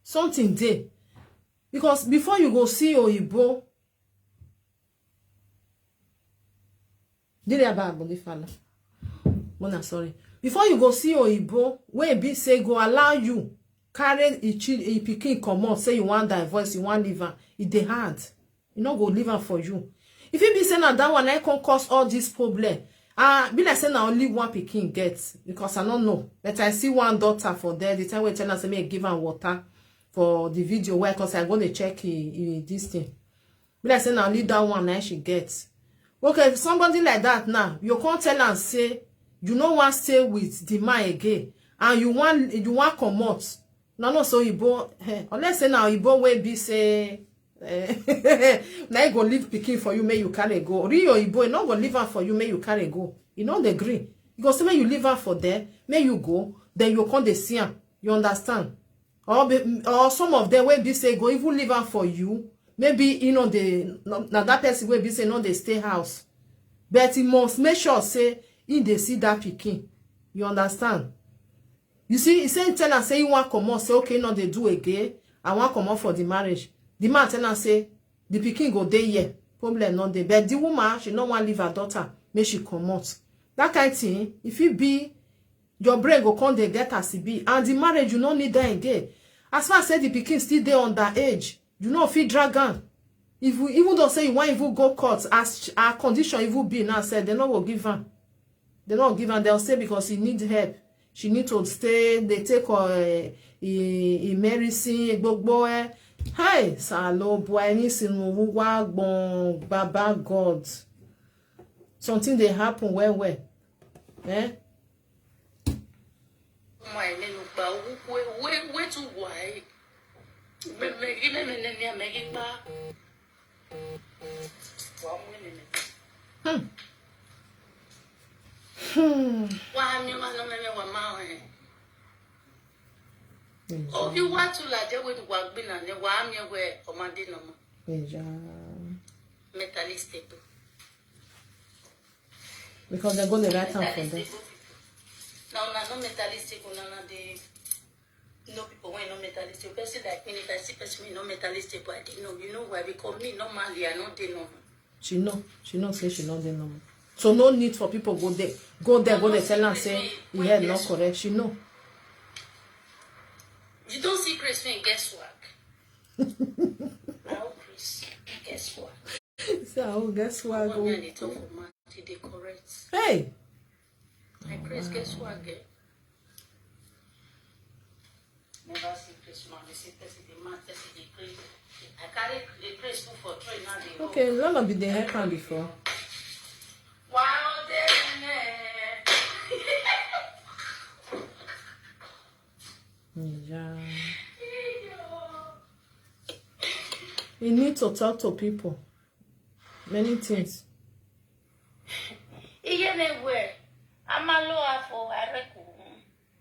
something there. Because before you go see Oyibo, Dile aba aboli fala. Mona, sorry. Before you go see Oyibo, wey be say go allow you carry e chi- e pikin comot, say you wan divorce, you wan leave am, e dey hard. E no go leave am for you. If e be say na that one na come cause all this problem, ah, be like say na only one pikin get, because I no know. But I see one daughter for there. The time we tell am say make e give am water for the video, where, cause I go dey check e, e this thing. Be like say na only that one na she get. Okay, somebody like that now, you can't tell am say you no wan stay with the man again, and you wan you wan comot. No no, so Oyibo, eh, unless say na Oyibo wey be say eh, na e go leave pikin for you, make you carry go. Real Oyibo, e no go leave am for you, make you carry go. E no dey gree. E go say make you leave am for there, make you go, then you come dey see am. You understand? Or be, or some of them wey be say go even leave am for you. Maybe you know the na, na that person wey be say no dey stay house, but he must make sure say he dey see that pikin. You understand? You see, he say tell am say he wan comot, say okay, no dey do again. I wan comot for the marriage. The man tell am say the pikin go dey here, problem no dey. But the woman, she no wan leave her daughter, make she comot. That kind thing, if it be your brain go come dey get as e be, and the marriage you no need them again. As far as say the pikin still dey under age, you no fit drag am. If you, even though say you wan even go court, as her condition even be now, say they no go give am. They no go give am. They'll say because he need help, she need to stay. They take her uh, e, e medicine, gbogbo eh. Hi, salo boy, ni sinu wa gbon baba God. Something dey happen well well. Eh? Ọmọ ẹ̀ lẹ́nu gba owó wé wé wé tún wà ẹ́. Mẹ́mẹ́gí mẹ́mẹ́ nẹ́ni àmẹ́gí pa. Wà á mú ẹ̀mẹ́. Hmm. Hmm. Wà á mi wà lọ́mọ ẹ̀mẹ́ wà máa ẹ̀. Obi wà tún làjẹ́ wé ni wà á gbé nà ni wà á mi ẹ̀wẹ̀ ọmọdé nà mọ́. Ìjà. Mẹ́ta lè ṣe tó. Because they're going to write am for them. Now, now, no mentalistic, no, no, they no people when no mentalistic. Person like me, if I see person me no mentalistic, but I didn't know. You know why? Because me normally I no dey normal. She know. She know say she no dey normal. So no need for people go there. Go there, go there, tell am say e head not correct. She know. You don't see Chris when get swag. Now Chris get swag. So I will get swag. One man dey talk for mouth, he dey correct. Hey! I praise get swag, eh? Never see Chris man, they say person dey mad, person dey crazy. I carry the praise put for tray now, they Okay, Lolo be the help am before. Wow, there, man. Yeah. You need to talk to people. Many things. Iye na ewe, amalo afọ areku.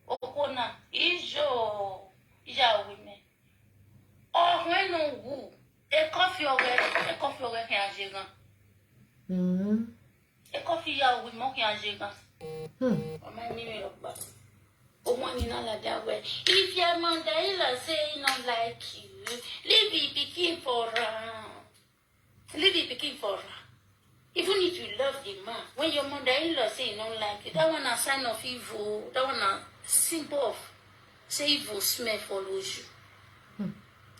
Okona, ijo, iya wime. Ọhun ẹnu wu, ekọfi ọgẹ, ekọfi ọgẹ kí a ṣe gan. Mm-hmm. Ekọfi ya wime kí a ṣe gan. Hmm. Ọmọ mi mi ọgbà. Ọmọ ni na la da we. If your mother in law say he no like you, leave the pikin for am. Leave the pikin for her. Even if you love the man, when your mother-in-law say he don't like you, that one a sign of evil. That one a symbol of say evil smell follows you. Hmm.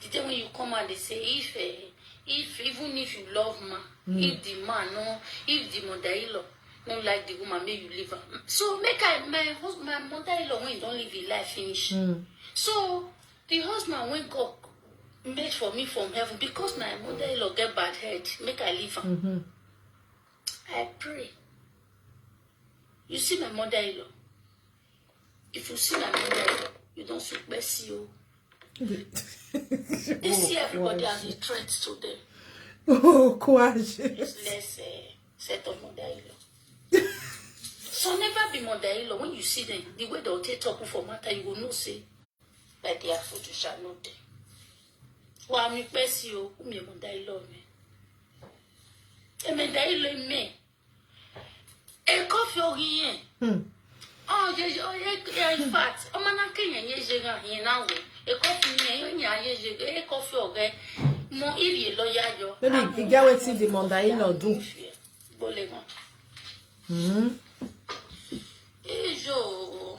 The day when you come out, they say if uh, if even if you love man, mm. if the man no, if the mother-in-law don't like the woman, may you leave her. So make I my husband, my mother-in-law when don't live his life finish. Mm. So the husband when God made for me from heaven because my mother-in-law get bad head, make I leave her. Mm-hmm. I pray. You see my mother-in-law. If you see my mother, you don't speak Bessie. Oh. They see everybody as a threat to them. Oh, courage. Useless uh, set of mother-in-law. So never be mother-in-law. When you see them, the way they'll take talk for matter, you will know say, like they are food, you shall know them. Wa mi Bessie, oh, who me mother-in-law me. E mother-in-law me. E coffee o yin. Hmm. Oh, je, oh, e, e, in fact, o ma na ke yen ye je ga yin na we. E coffee yen, yo yin ye je, e coffee o ge. Mo iri lo ya yo. Maybe e get wetin the mother-in-law do. Bole mo. Hmm. E jo.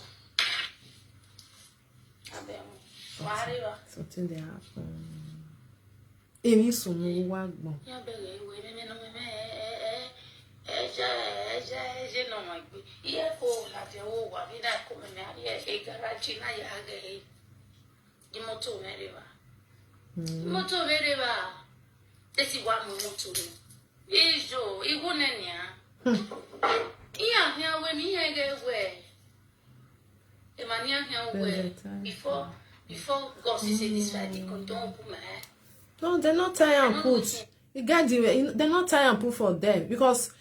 Abe mo. Wa re wa. Something dey happen. Èmi sùn mo wá gbọ̀n. Ya bẹ̀rẹ̀ ìwé mímí nù mímí ẹ ẹ ẹ ẹ jẹ́ ẹ jẹ́ ẹ jẹ́ nà wọ́n gbé. Iye kò làjẹ́ owó wà bí náà kò mímí ayé ẹ garaji náà yà á gẹ̀ ẹ́. Di mọ́tò mẹ́rin wa. Mọ́tò mẹ́rin wa. Tẹ́sí wa mú mọ́tò mi. Ìjọ ìwọ nẹ́ni à. Ìyá mi àwẹ̀ mi yẹn gẹ̀ wẹ̀. Emania here where before before God see say this right, he come don open my eye. No, dem no tie am put. E get the way, dem no tie am put for there because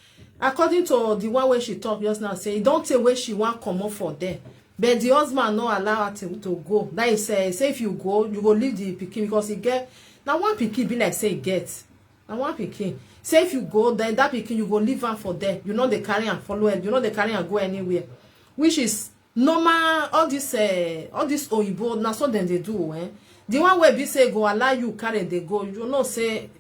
according to the one wey she talk just now, say e don tey wey she wan comot for there. But the husband no allow her to, to go. That is say, say if you go, you go leave the pikin because e get, na one pikin be like say e get. Na one pikin. Say if you go, then that pikin, you go leave am for there. You no dey carry am follow, you no dey carry am go anywhere. Which is normal. All this, uh, all this oyibo, na so dem dey do, eh? The one wey be say go allow you carry dey go, you know say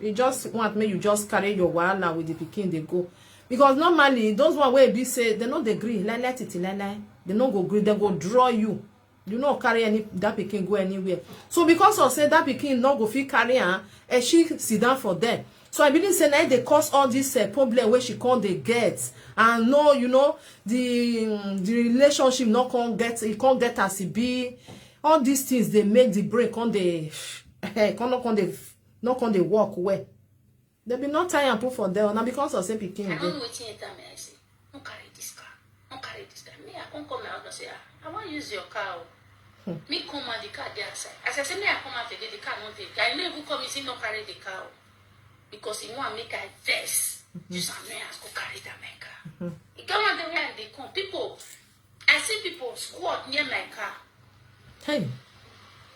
e just want make you just carry your wahala with the pikin dey go. Because normally, those one wey be say dem no dey gree, lie lie titi lie lie, dem no go gree, dem go draw you. You no carry any that pikin go anywhere. So because of say that pikin no go fit carry am, and she sit down for there. So I believe say na dey cause all this uh, problem wey she come dey get, and no, you know, the um, the relationship no come get, e come get as e be. All these things dey make the brain come dey come no come dey no come dey work well. Dem be no tie am put for there na because of say pikin I dey. Don't know wetin enter my eye say, no carry this car, no carry this car. Me, I come come my house say, ah, I wan use your car. Oh. Me come out the car dey outside. As I say me, I come out today, the car no dey. I no even come, he say no carry the car. Oh. Because he want make I vex. You say me, I go carry that my car. He come out the way and they come. People, I see people squat near my car. Hey,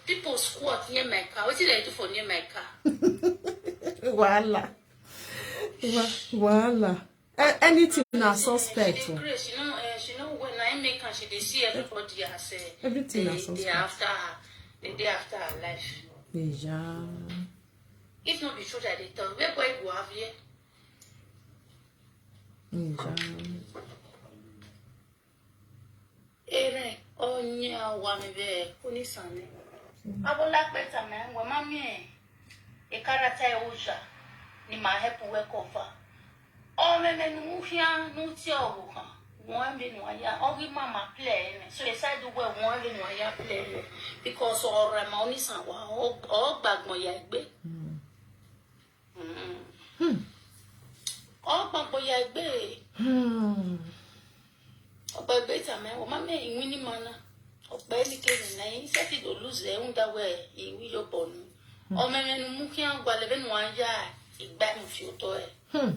People squat near my car. What did I do for near my car? Wahala. Wa- Wahala. A- Anything na suspect. She Oh. Dey craze. She know. Uh, she know when I make her. She dey see everybody as uh, Everything they, na they suspect. After her. They dey after her life. Yeah. If not be true that they tell, where boy go have here? Yeah. Ere onye awa mi be kuni sane. Abola peta me we mami e. E karata e uja ni ma help we cover. O me me nu hia nu ti o ha. Won be nu aya o gi mama play me. So e side we won be nu aya play me. Because o re ma oni san wa o o gbagbon ya gbe. Mm. O gbagbon ya gbe. Hmm. Ọ̀pọ̀ ẹgbẹ́ ìtàn mẹ́wọ̀n má mẹ́ ìwín ní mọ́nà. Ọ̀pọ̀ ẹnikẹ́ni náà yín sẹ́tì tó lùzẹ̀ ń dáwọ́ ẹ̀ ìwí yóò bọ̀ nù. Ọmọ ẹ̀mẹ́nu mú kí wọ́n gbalẹ̀ bẹ́ẹ̀ ni wọ́n á yá ìgbà ìmùfì òótọ́ ẹ̀. Hmm.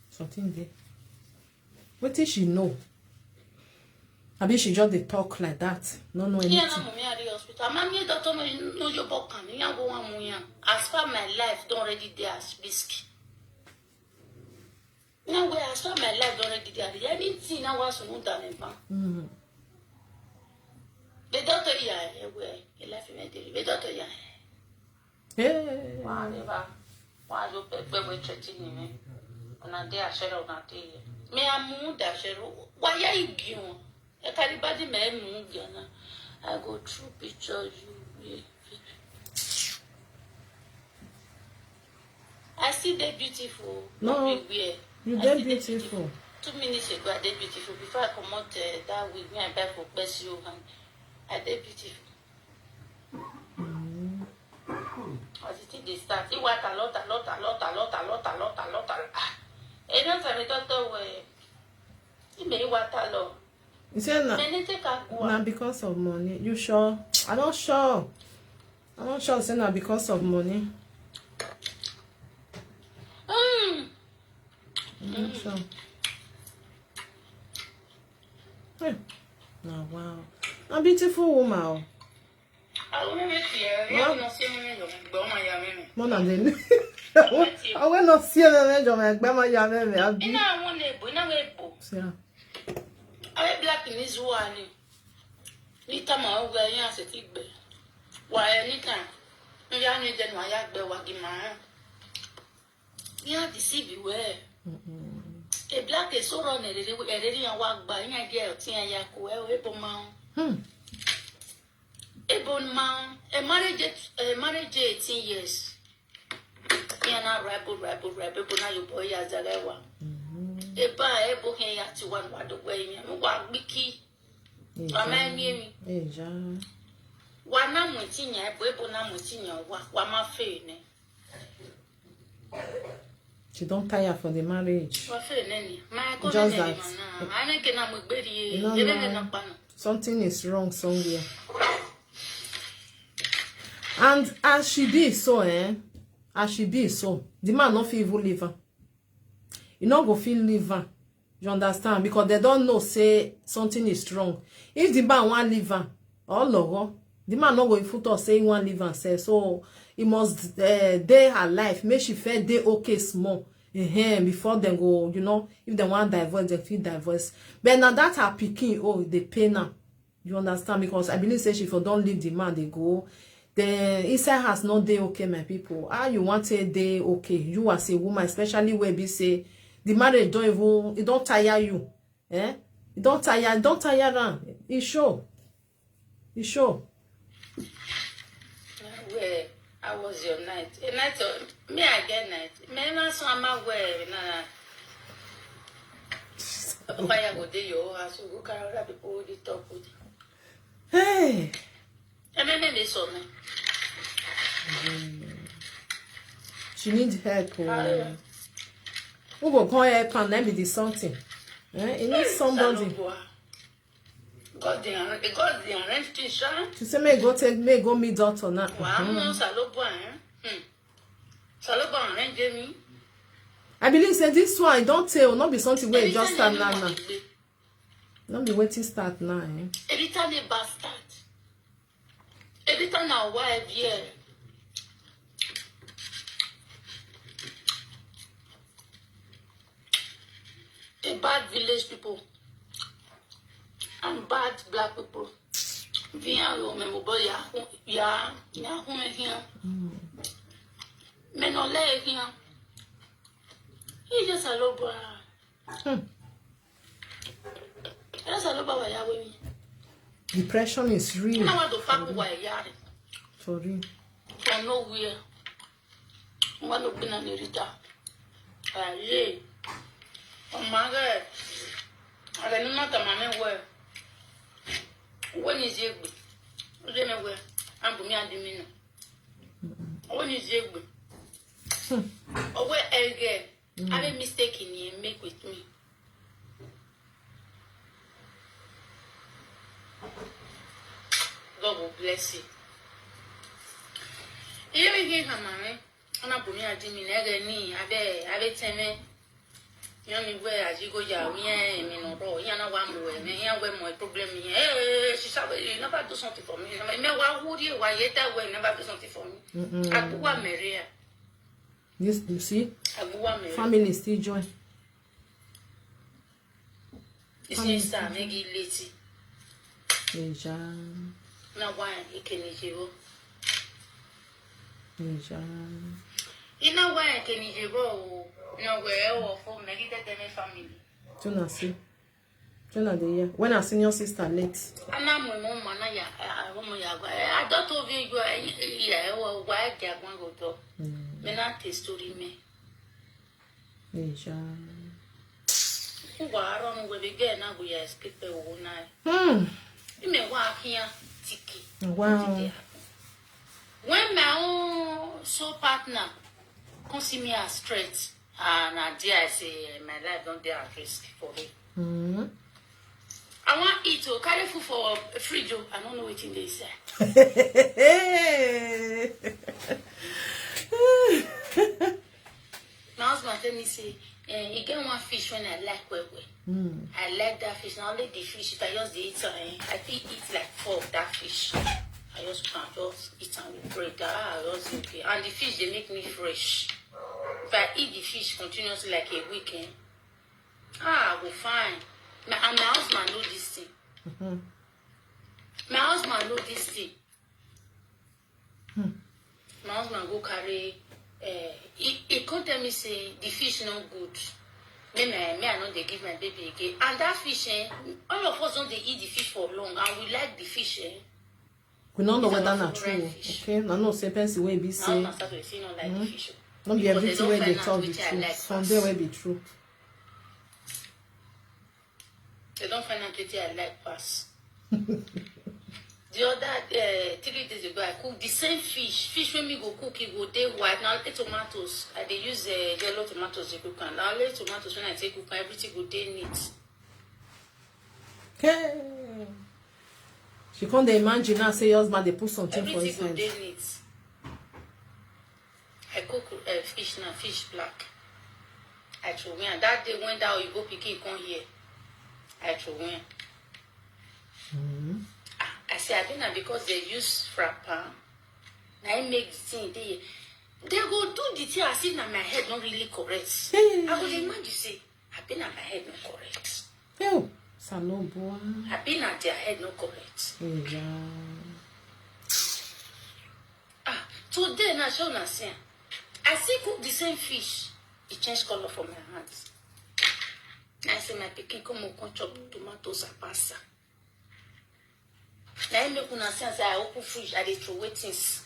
Something there. Wetin she know? Abi she just dey talk like that? No know Here now, anything. Mummy, at the hospital. I'm here, doctor, no, no, your book can. You go one muya. As far my life don't already there as risk. Now, where as far my life don't already there, anything now was no done in vain. Mm. The doctor here, eh, where? The life in the doctor here. Hey. Whatever. Why you pe pe we threatening me? Una dey ashero, una dey here. Me amu da ashero. Why are you giving? E carry body me mu gana. I go through picture you. Yeah. I see they beautiful. No, Everywhere. You I dey see they beautiful. Two minutes ago, I dey beautiful. Before I comot uh, that wig, me I buy for Bessie Johan. I dey beautiful. As it is, they start. He want a lot, a lot, a lot, a lot, a lot, a lot, a lot, a lot. Ah, enough of the doctor way. He may want a lot. You say na, Then they take Akua. Na because of money. You sure? I don't sure. I don't sure say na because of money. Mm. I don't sure. Hey. Now wow. A beautiful woman. Oh. I will make you. You What? Not see me, you go my ya me. More than then. I will not see them. Your my grandma, your me. I'll be. Ina won ebo, ina we ebo. Yeah. Awe black in this one. Ni tama o gbe yin ase ti gbe. Wa e ni tan. Ni ya ni de no ya gbe wa gi ma. Ya deceive we. E black e so ro ne re re ya wa gba yin ge o ti ya ya ko e o ebo ma. Hmm. Ebo ma. E marriage, e marriage eighteen years. Ya na ribo, ribo, ribo, ebo na yo boy ya zalewa. Eba ebo he ya ti wa wa do we yin. Mo wa gbiki. Wa ma mi mi. Eja. Wa na mo ti nya, ebo, ebo na mo ti nya, wa, wa ma fe ne. She don't tire for the marriage. Wa fe ne ni. Ma ko Just ne ni that. Ma na. Ane ke na mo gbe ri. No, Ere no. ne na pa no. Something is wrong somewhere. And as she be so, eh? As she be so, the man no fit even leave her. He no go fit leave her. You understand? Because they don't know say something is wrong. If the man wan leave her, or logo, the man no go even talk say he wan leave her sef. So he must uh, dey her life. Make she feel dey okay small. Ehen, before dem go, you know, if dem wan divorce, dem fit divorce. But na that her pikin, oh, dey pain am. You understand? Because I believe say she for don leave the man dey go. Then inside house no dey okay, my people. How you want to dey okay? You as a woman, especially where be say the marriage don even, e don tire you. Eh? E don tire, e don tire am. E show. E show. Where? How was your night? A night of me, I get night. Me na so am aware na. Fire go dey your house. You go carry other people wey dey talk with. Hey, E me me me so me. she need help. Oh. Who go come help am? Let me do something. Eh? E need somebody. God dey arrange, God dey arrange things, sha. She say make go take, make go meet doctor now. Wa mo Salobo eh. Hmm. Salobo arrange me. I believe say this one e don tey, no be something wey just start now Anytime now. you want, No be wetin start now, eh? Anytime they bastard. Anytime na wife here. The bad village people and bad black people. Via yo me mo boy ya ya ya home here. Me no le here. He just a low boy. That's a low boy ya we. Depression is real. Na wa do fuck wa ya. For real. For nowhere. Wa no gbina ni rita. Aye. O ma ge. Aga ni mata ma me we. We ni zegbe. O je me we. Ambu mi adi mi no. We ni zegbe. O we ege. I made mistake in here, make with me. God will bless you. Even here, come on, eh? Ana bumi adi mi nege ni abe abe teme. Ya mi we aji go ya mi eh mi no ro ya na wa mu we me ya we mo problem mi eh eh, she said you never do something for me. Me wa hu di wa ye that way never do something for me. Abuwa meria. This, you see, Abuwa meria. Family still join. Isi sa megi leti. Eja. Na wa ikeni jiro. Eja. Ina wa ikeni jiro o. Na we o fo megi tete me family. Tuna see. Tuna dey hear. When her senior sister late. Ana mo mo mana ya a mo ya gwa. I don't tell you you are ya wa wa ya gwa go to. Me na te story me. Eja. Ku wa aro mo we be na go ya escape o na. Hmm. Me wa here tiki. Wow. When my own soul partner come see me as threat, and I dare I say eh, my life don't dare at risk for him. Hmm. I want eat o, carry food for fridge o, I no know wetin dey inside. My husband tell me say, eh, e get one fish when I like well well. I like that fish. Na only the fish, if I just dey eat am, eh, I fit eat like four of that fish. I just come, just eat am with bread. Ah, I just dey okay. And the fish dey make me fresh. If I eat the fish continuously like a week, eh, ah, I go fine. My, and my husband know this thing. My husband know this thing. My husband go carry, eh, he, he come tell me say the fish no good. Me, me, me, I no dey give my baby again. And that fish, eh, all of us don dey eat the fish for long, and we like the fish, eh. We no know whether na true. Okay, na no say person wey be say. Now na start to say no like the fish. No be everything wey dey talk be true. Some dey wey be true. They don find out wetin I like pass. The other, uh, three days ago, I cook the same fish. Fish wey me go cook, e go dey white. Na only tomatoes. I dey use, uh, yellow tomatoes dey cook am. Na only tomatoes when I take cook am, everything go dey neat. Hey. She come dey imagine now say your husband dey put something for inside. Everything go dey neat. I cook, uh, fish now, fish black. I throw away. And that day when that oyibo pikin come here, I throw away. Ah, I say, I think na because they use frappan. Na im make the thing dey. They go do the thing as if na my head not really correct. I go dey imagine say, I been at my head not correct. Ew, Salobua. I been at their head not correct. Yeah. Ah, today na show na see am. I still cook the same fish. It change color for my hands. I say my pikin come on, come chop tomatoes and pasta. Na im make una see am say I open fridge, I dey throw away things.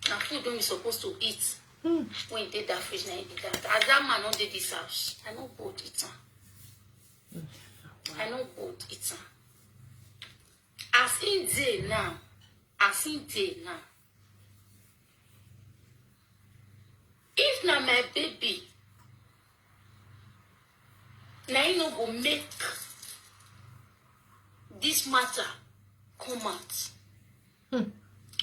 Na food wey we suppose to eat. When e dey that fridge, na im be that. As that man no dey this house, I no bold eat am. I no bold eat am. As im dey now, as im dey now, if na my baby, na im no go make this matter come out.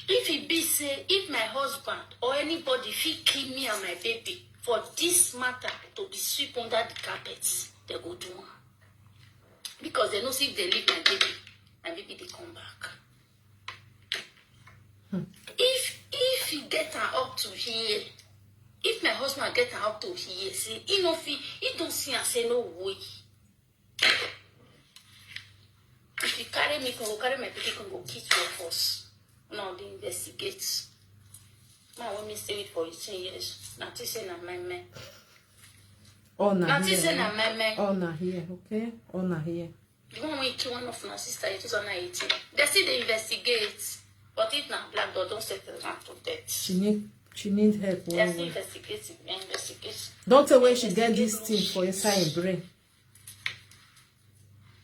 If e be say, if my husband or anybody fit kill me and my baby for this matter to be sweep under the carpet, they go do am. Because they know say if they leave my baby, my baby dey come back. If, if he get am up to here, if my husband get am up to here, say he no fit, he don see am say no way. If you carry me, come go carry my pikin, come go kill two of us. Now they investigate. Man, when me stay with for eighteen years, na think say na my man. Oh, na Na think here, say eh? Na my man. Oh, na here, okay? Oh, na here. The one wey kill one of my sister in two thousand eighteen. They still dey investigate. But if na black dog, don settle am to death. She need, she need help. They are well, still well. Investigating. They investigate. Don't tell where she get this Investigate thing for inside her brain.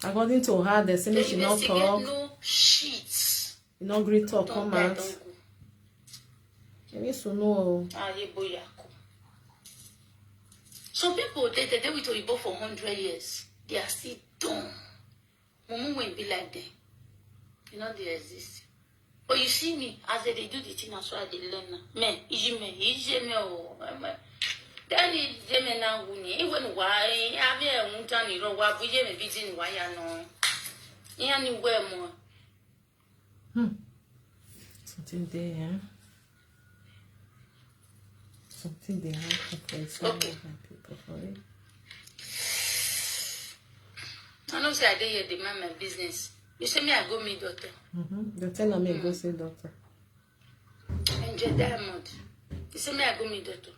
According to her, they say make she not investigate talk. No shit. You no gree talk, come out. Don't die, don't go. You need to know. Ayé bóyá kú. Some people, they, they, they with Oyibo for hundred years. They are still dumb. Mumu will be like them. You know they exist. But you see me, as they, they do the thing, that's why they learn now. Me, iji me, ije me, oh, me, me. Then ije me na wuni. Even why, I mean, I won't tell you, why, we je me, be in why, I know. Yeah, anywhere more. Hmm. Something there, eh? Something they happen for inside. Okay. My people for it. I know say I dey here, dey mind my business. You say me, I go meet doctor. Mm-hmm. They tell me go see doctor. Angel Diamond. You say me, I go meet doctor.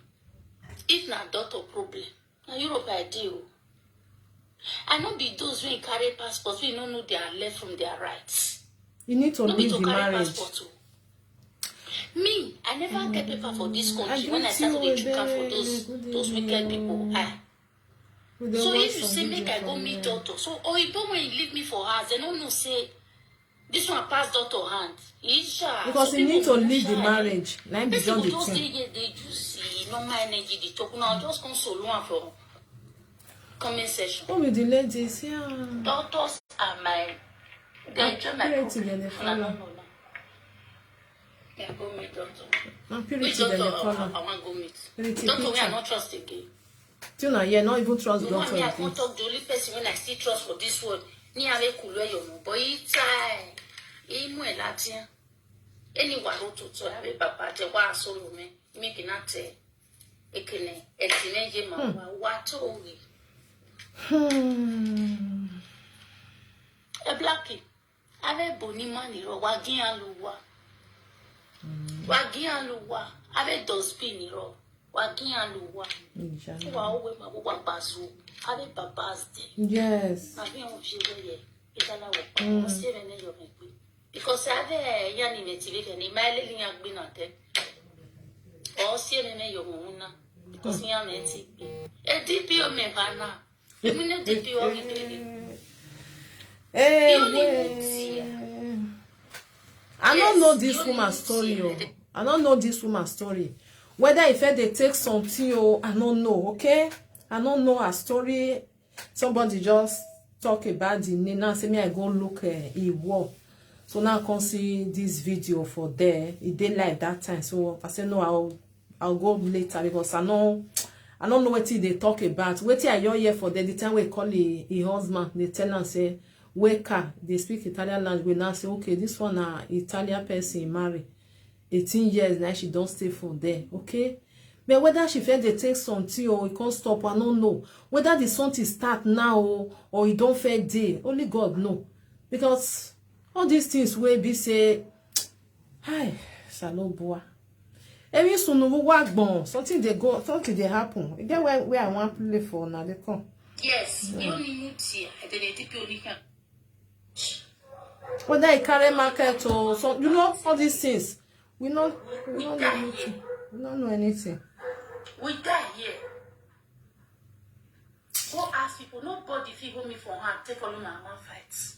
If na doctor problem, na Europe I dey o. I no be those wey carry passport, wey no know their left from their right. You need to leave the marriage. Me, I never get paper for this country when I start to dey chook am for those, those wicked people eye. So if you say make I go meet doctor, so Oyibo when he leave me for house, they no know say this one pass doctor hand. Isha. Because you need to leave the marriage. Now be done the thing. Just dey here, dey use normal energy, dey talk. Now just come solo am for comment section. Who be the ladies? Yeah. Doctors are my They enjoy my Purity, program. they And I follow. don't know now. They go meet doctor. Na Which Purity dem dey doctor call I, am. I wan go meet? Purity Doctor wey I Peter. No trust again. Till na here, not even trust The one doctor me I again. Come talk, the only person wey I still trust for this world. Ni ave kulu eyo mo. But he tie. He mu elatian. Any waro to to ave papa te wa solo me. Make na te. Ekene. Etine ye ma wa wa to ri. Hmm. E Blackie. Ave boni mani ro wa gian luwa. Wa gian luwa. Ave dustbin ro. Wa gian luwa. Inshallah. Wa owe ma wa bazu. Ave babas de. Yes. Ave on jire ye. Itala wa. O se me ne yo me gbe. Because ave ya ni me ti ve ni ma le ni agbe na te. O se me ne yo mo na. Because ya me ti gbe. E D P O me ba na. Emi ne D P O mi de. Hey, You need wait. to see. I don't Yes, know this you woman need to story. see. Oh. I don't know this woman story. Whether if they take something, oh, I don't know. Okay, I don't know her story. Somebody just talk about the name now. Say me, I go look uh, a war. So now I can see this video for there. It dey live that time. So I say no, I'll I'll go later because I know I don't know what they talk about. What I your here for there. The time we call a, a husband, they tell and say wake up. They speak Italian language now. Say okay, this one na Italian person marry. eighteen years now she don't stay for there. Okay. But whether she feel they take something or it can't stop, I don't know. Whether the something start now or, or it don't fair day, only God know. Because all these things will be say, hi, Saloboa. Every soon we walk bon, something they go, something they happen. You get where, where I want to play for now, they come. Yes, you need to see. I did D P O ni kan. Whether I carry market or so, you know, all these things. We not, we don't know anything. We don't know anything. We die here. Go ask people. Nobody fit hold me for hand. Take all my mama fight.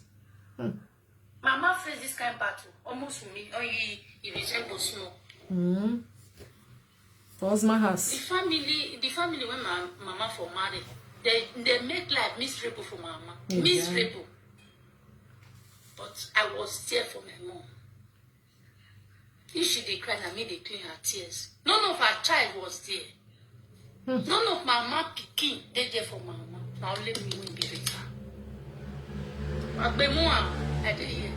Hmm. Mama face this kind battle. Almost with me. Oh, he, he resembles small. Mm. Husband The has. Family, the family when my mama for marry, they they make life miserable for mama. Yeah. Miserable. But I was there for my mom. If she dey cry, na me dey clean her tears. None of her child was there. None of my mama pikin dey there for my mama. Na only me wey be Rita. Agbemu am, I dey here.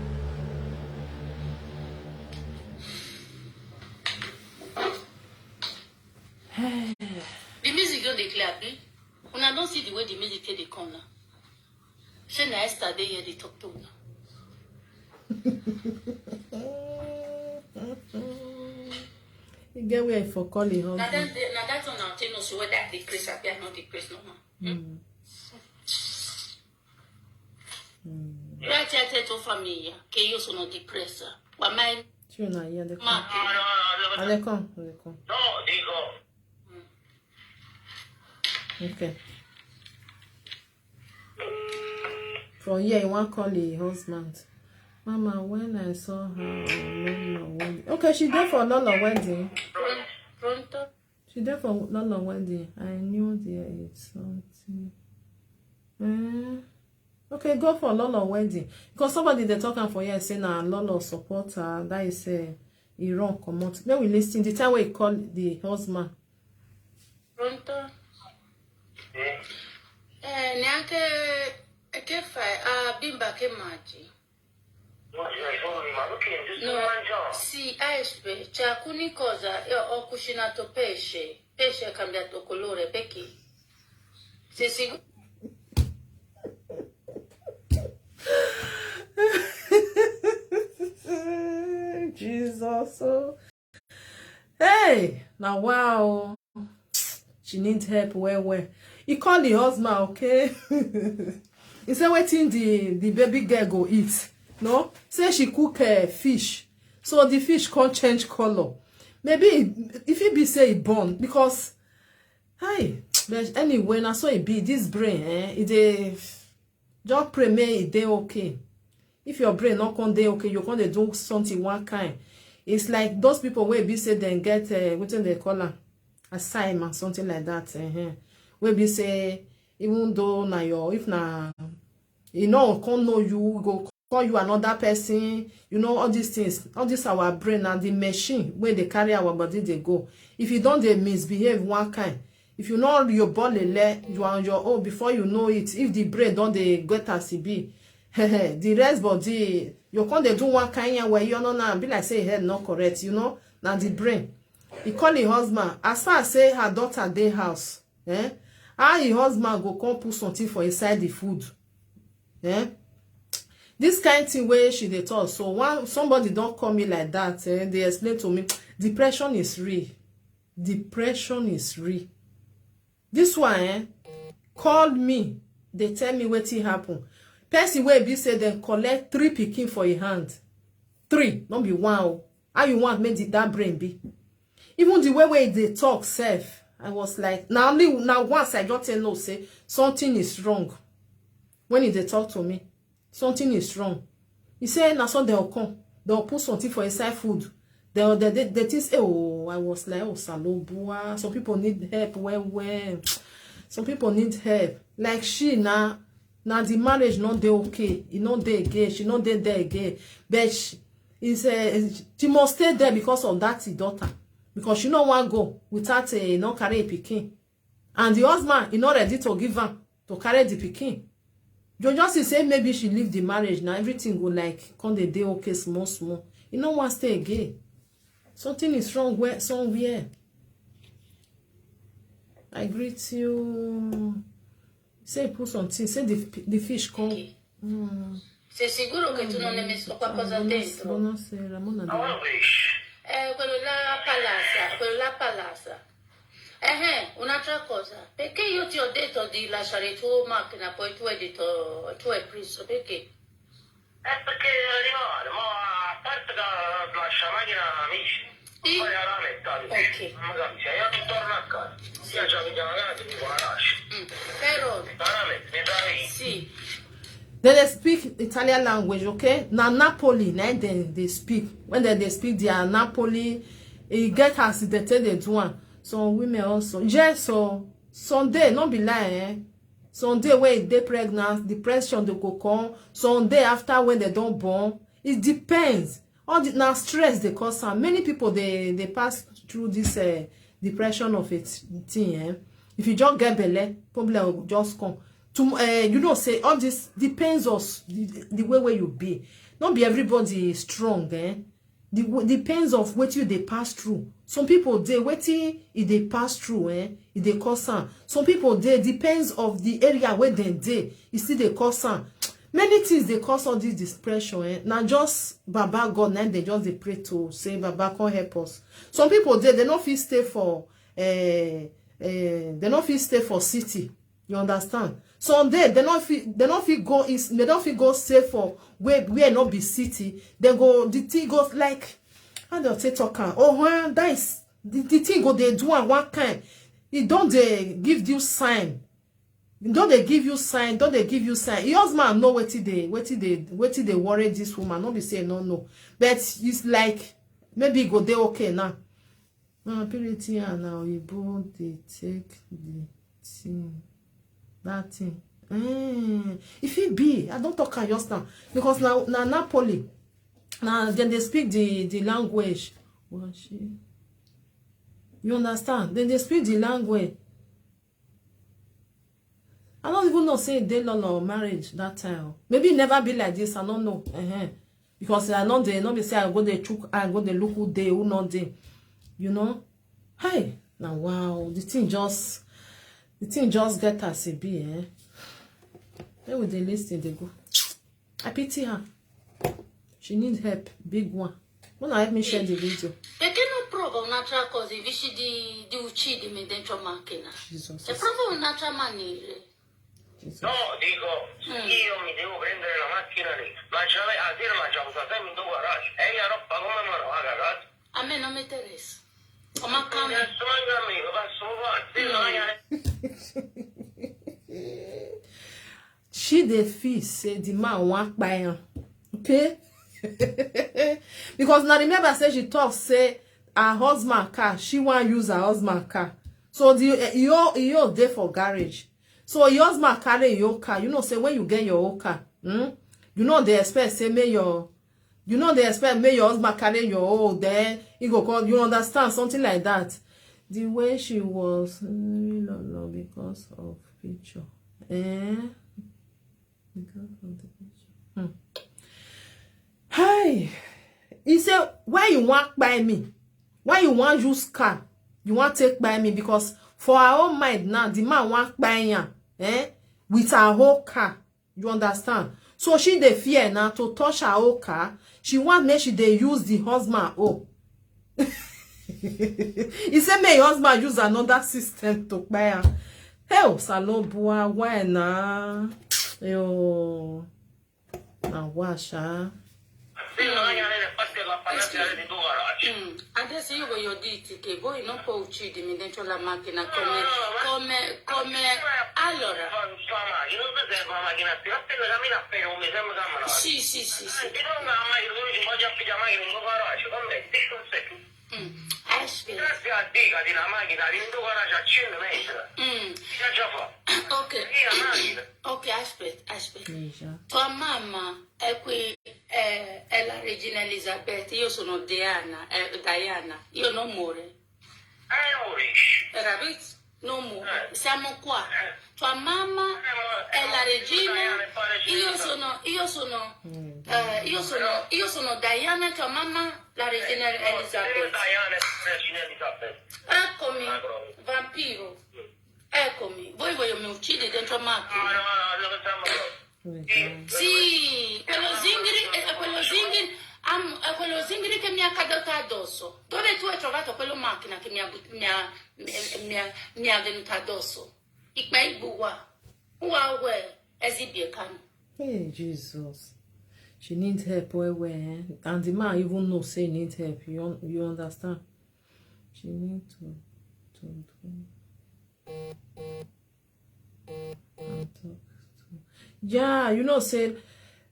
The music don dey clear, abi? Una don see the way the music take dey come now? Shey na Esther dey here dey talk to una? You get where for calling Na husband. that day, na that one I take know say whether I dey craze abi I no dey craze normal. Mm. Mm. Right here, I tell to family, yeah. Ke yo so no depressor. Wa mai Sure, na here they come. ma. Ah, they come. They come. No, they go. Okay. From here, you want call the husband. Mama, when I saw her, on Lolo wedding. Okay, she there for Lolo wedding. Pron- Pronto. She there for Lolo wedding. I knew there is something. Eh? Okay, go for Lolo wedding. Because somebody they talking for here say na Lolo support her. That is a he run comot. Then we listen. The time we call the husband. Pronto. Eh, neanche che fai? Ah, bimba che mangi? No, you are calling me, ma look at this No, woman, John. Sì, aspetta, c'è alcune cose, io ho cucinato pesce, pesce ha cambiato colore, perché? Sei sicuro? Jesus. Oh. Hey, now wow. She needs help well well. He called the husband, okay? He said waiting the, the baby girl go eat. No? Say she cook uh, fish. So the fish can't change color. Maybe if he be say he born because hi, but anyway, na so it be this brain, eh? It dey just pray may it dey okay. If your brain not come dey okay, you come dey do something one kind. It's like those people wey be say dem get uh, wetin dem call am, Alzheimer, something like that. Uh-huh. Wey be say even though na your if na e no come know you go call you another person. You know, all these things, all this our brain and the machine wey dey carry our body dey go. If you don dey misbehave one kind, if you no your body le, you are on your own. Before you know it, if the brain don dey get as e be, the rest body you come dey do one kind yan where you no now be like say head no correct. You know, na the brain. He call him husband. As far as say her daughter dey house, eh? How him husband go come put something for inside the food? Eh? This kind thing wey she dey talk, so one somebody don call me like that, eh? They explain to me, depression is real. Depression is real. This one, eh, called me. They tell me wetin happen. Person wey be say dem collect three pikin for him hand. Three, no be one o. How you want make the, that brain be? Even the way wey e dey talk sef, I was like, na only na once I just tell no say something is wrong. When e dey talk to me, something is wrong. He say na so dem come, dem put something for inside food. Dem dem dem, dem think say, oh, I was like, oh, Salobua, some people need help well well. Some people need help. Like she na na the marriage no dey okay. E no dey again. She no dey there again. But she, is uh, she must stay there because of that her daughter, because she no wan go without a no carry a pikin, and the husband e no ready to give am to carry the pikin. You just see say maybe she leave the marriage now, everything go like come dey dey okay small small. E no wan stay again. Something is wrong where somewhere. I greet you. Say put something. Say the the fish come. Mm. Sei sicuro che tu non hai messo qualcosa dentro? Buonasera, Mona. I want to wish. Eh, quello là palasa, quello là palasa. Eh, eh, un'altra cosa, perché io ti ho detto di lasciare il tuo macchina, poi tu hai detto, tu hai preso, perché? È perché devo arrivare, ma a parte che lascio la macchina amici, Sì. Poi la metto, Ok. Non mi capisci, io ti torno a casa. Io c'ho la casa, mi la lascio. Mm. Però, Veramente, mi trovi? Sì. Dem dey speak Italian language, okay? Na Napoli na im dem dey speak. When dem dey speak their Napoli, e get as dem take dey do am. Some women also. Yes, so some day, no be lie, eh? Some day wey e dey pregnant, depression dey go come. Some day after when dem don born. It depends. All the na stress dey cause am. Many people dey dey pass through this uh, depression of a thing. Eh? If you just get belle, problem go just come. To, uh, you know say all this depends on the, the way where you be. Not be everybody is strong. Eh? The w- depends of what you dey pass through. Some people dey wetin e dey pass through. Eh? E dey cause am. Some people dey depends of the area where dem dey. E still dey cause am. Many things dey cause all this depression. Eh? Na just Baba God na dem just dey pray to say Baba come help us. Some people dey they no fit stay for uh, uh, they no fit stay for city. You understand? Some day they no fit they no fit go is they no fit go stay for where where no be city. They go the thing goes like how do I take talk am? Oh, huh, that is the, the thing go dey do am one kind. E don dey give you sign. E don dey give you sign. Don dey give you sign. Your husband know wetin dey wetin dey wetin dey worry this woman. No be say no no, but it's like maybe e go dey okay now. Uh, purity and na oyibo dey take the thing that thing. Mm. If it be, I don't talk am just now because now na Napoli, na dem dey speak the the language. Well, she, you understand? Dem dey speak the language. I don't even know say e dey law or marriage that time. Maybe e never be like this. I don't know. Uh-huh. Because I know they no be say I go dey chook, I go dey look who dey, who not dey. You know? Hey, now wow, the thing just the thing just get as e be, eh? Then we dey listen, they go. I pity her. She need help, big one. Wanna help me share the video. Perché non prova un'altra cosa invece di, di uccidermi dentro macchina? Jesus. Cioè, prova un'altra maniera. Jesus. No, dico, io mi devo prendere la macchina lì, ma c'è la sera ma c'è un casino in due garage, e io roba come me la va a casa? A me non mi interessa. Ho Ma mancato. Adesso manca a me, lo passo un po', se no io She dey feel say the man wan kpai am, okay? Because na remember say she talk say her husband car, she wan use her husband car. So the eh, e own e own dey for garage. So your husband carry your car. You know say when you get your own car, hmm? You know they expect say may your you know they expect may your husband carry your own, then he go call, you understand, something like that. The way she was, no, no, because of picture. Eh? Because of the picture. Hmm. Hi. He said, why you want buy me? Why you want use car? You want take buy me? Because for her own mind now, the man want buy her, eh? With her whole car. You understand? So she dey fear now to touch her whole car. She want make she dey use the husband own. He said, may your husband use another system to buy her. Hey, oh, Salobua, why na? Yo, na washa. Mm. Adesso io voglio dirti che voi non puoi uccidermi dentro la macchina come, come, come, allora. Sì, sì, sì, sì. Mm. Aspetta. Ok. Ok, aspetta, aspetta. Tua mamma è qui, è, è la regina Elisabetta, io sono Diana, eh, Diana, io non muore. Hai capito? Non muore. Siamo qua. Tua mamma è la regina, io sono, io sono, eh, io sono, io sono Diana, tua mamma la regina Elisabetta. Eccomi, vampiro. Eccomi, voi voglio mi uccide dentro macchina. Sì, quello zingari, eh, quello zingari, am- eh, quello zingari che mi è caduto addosso. Dove tu hai trovato quella macchina che mi ha, but- mi ha, mi, mi ha, mi è venuta addosso? Ikpe igbuwa. Uwa uwe, ezibiekanu. Hey, Jesus. She needs help well, well, eh? And the man even know say he needs help. You, un- you understand? She need to, to do. And talk to. Yeah, you know, say,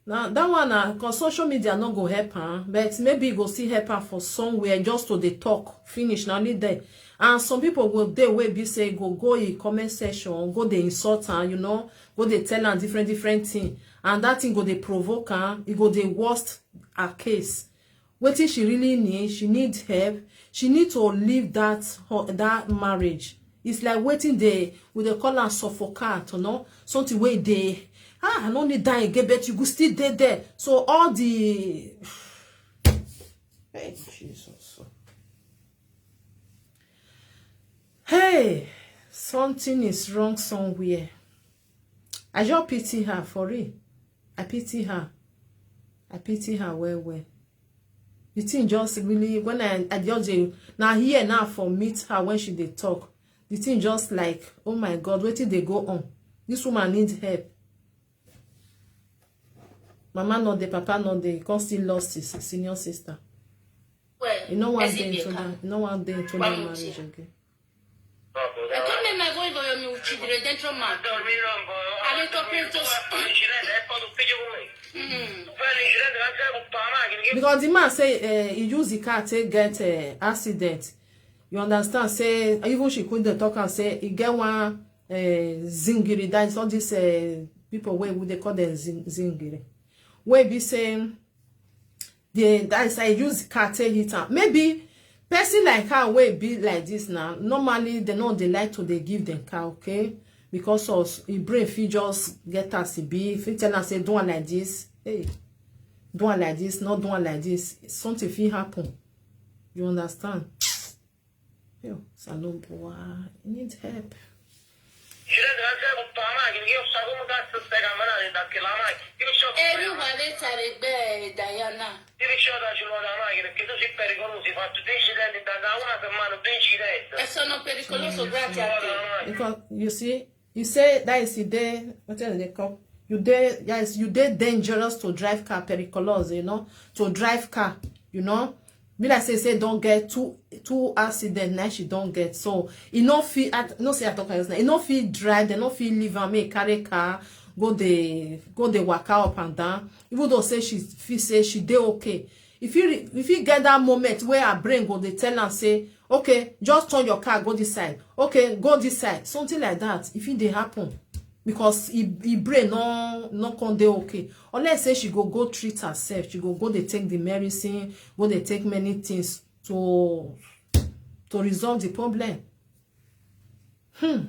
now that one, uh, cause social media not go help her, but maybe it go still help her for somewhere just to the talk, finish, now need there. And some people go there, will be say, go, go in comment section, go they insult her, you know, go they tell her different, different thing. And that thing go they provoke her, it go they worst her case. Wetin she really need, she need help. She need to leave that, her, that marriage. It's like wetin they, we dey call am suffocant, you know, something wey dey, ah, I no need that again, but you go still dey there. So all the, hey, Jesus. Hey, something is wrong somewhere. I just pity her for real. I pity her. I pity her well, well. The thing just really, when I, I just dey, now here now for meet her when she dey talk. The thing just like, oh my God, wetin dey go on? This woman need help. Mama not the papa not the, come still lost his senior sister. Well, You know one day into that, you know one day into that marriage again. E come mai voi voglio mi uccidere dentro macchina? Avete preso... Mm. Because the man say uh, he use the car to get uh, accident. You understand? Say even she couldn't talk and say he get one uh, zingiri. That is all these uh, people where would they call them zing zingiri? Where be saying the that is I use the car to hit am. Maybe person like her wey be like this now. Normally they know they like to they give them car, okay? Because of e brain fit just get as e be. If you tell am say do one like this, hey, do one like this, not do one like this. Something fit happen. You understand? Yo, Salomboa, you need help. E lui vuole stare bene, Diana. E sono pericoloso, grazie a te. Because you see, you say that is the day, what is they call? You day, yes, you day dangerous to drive car, pericolous, you know, to drive car, you know. Me like say say don't get two two accident now she don't get. So e no fit at no say I talk like this now. E no fit drive, they no fit leave am make carry car go the go the waka up and down. Even though say she feel say she dey okay. If you if you get that moment where her brain go they tell am say, okay, just turn your car, go this side. Okay, go this side. Something like that. If it they happen, because e e brain no no come dey okay, unless say she go go treat herself, she go go dey take the medicine, go dey take many things to to resolve the problem. Hmm.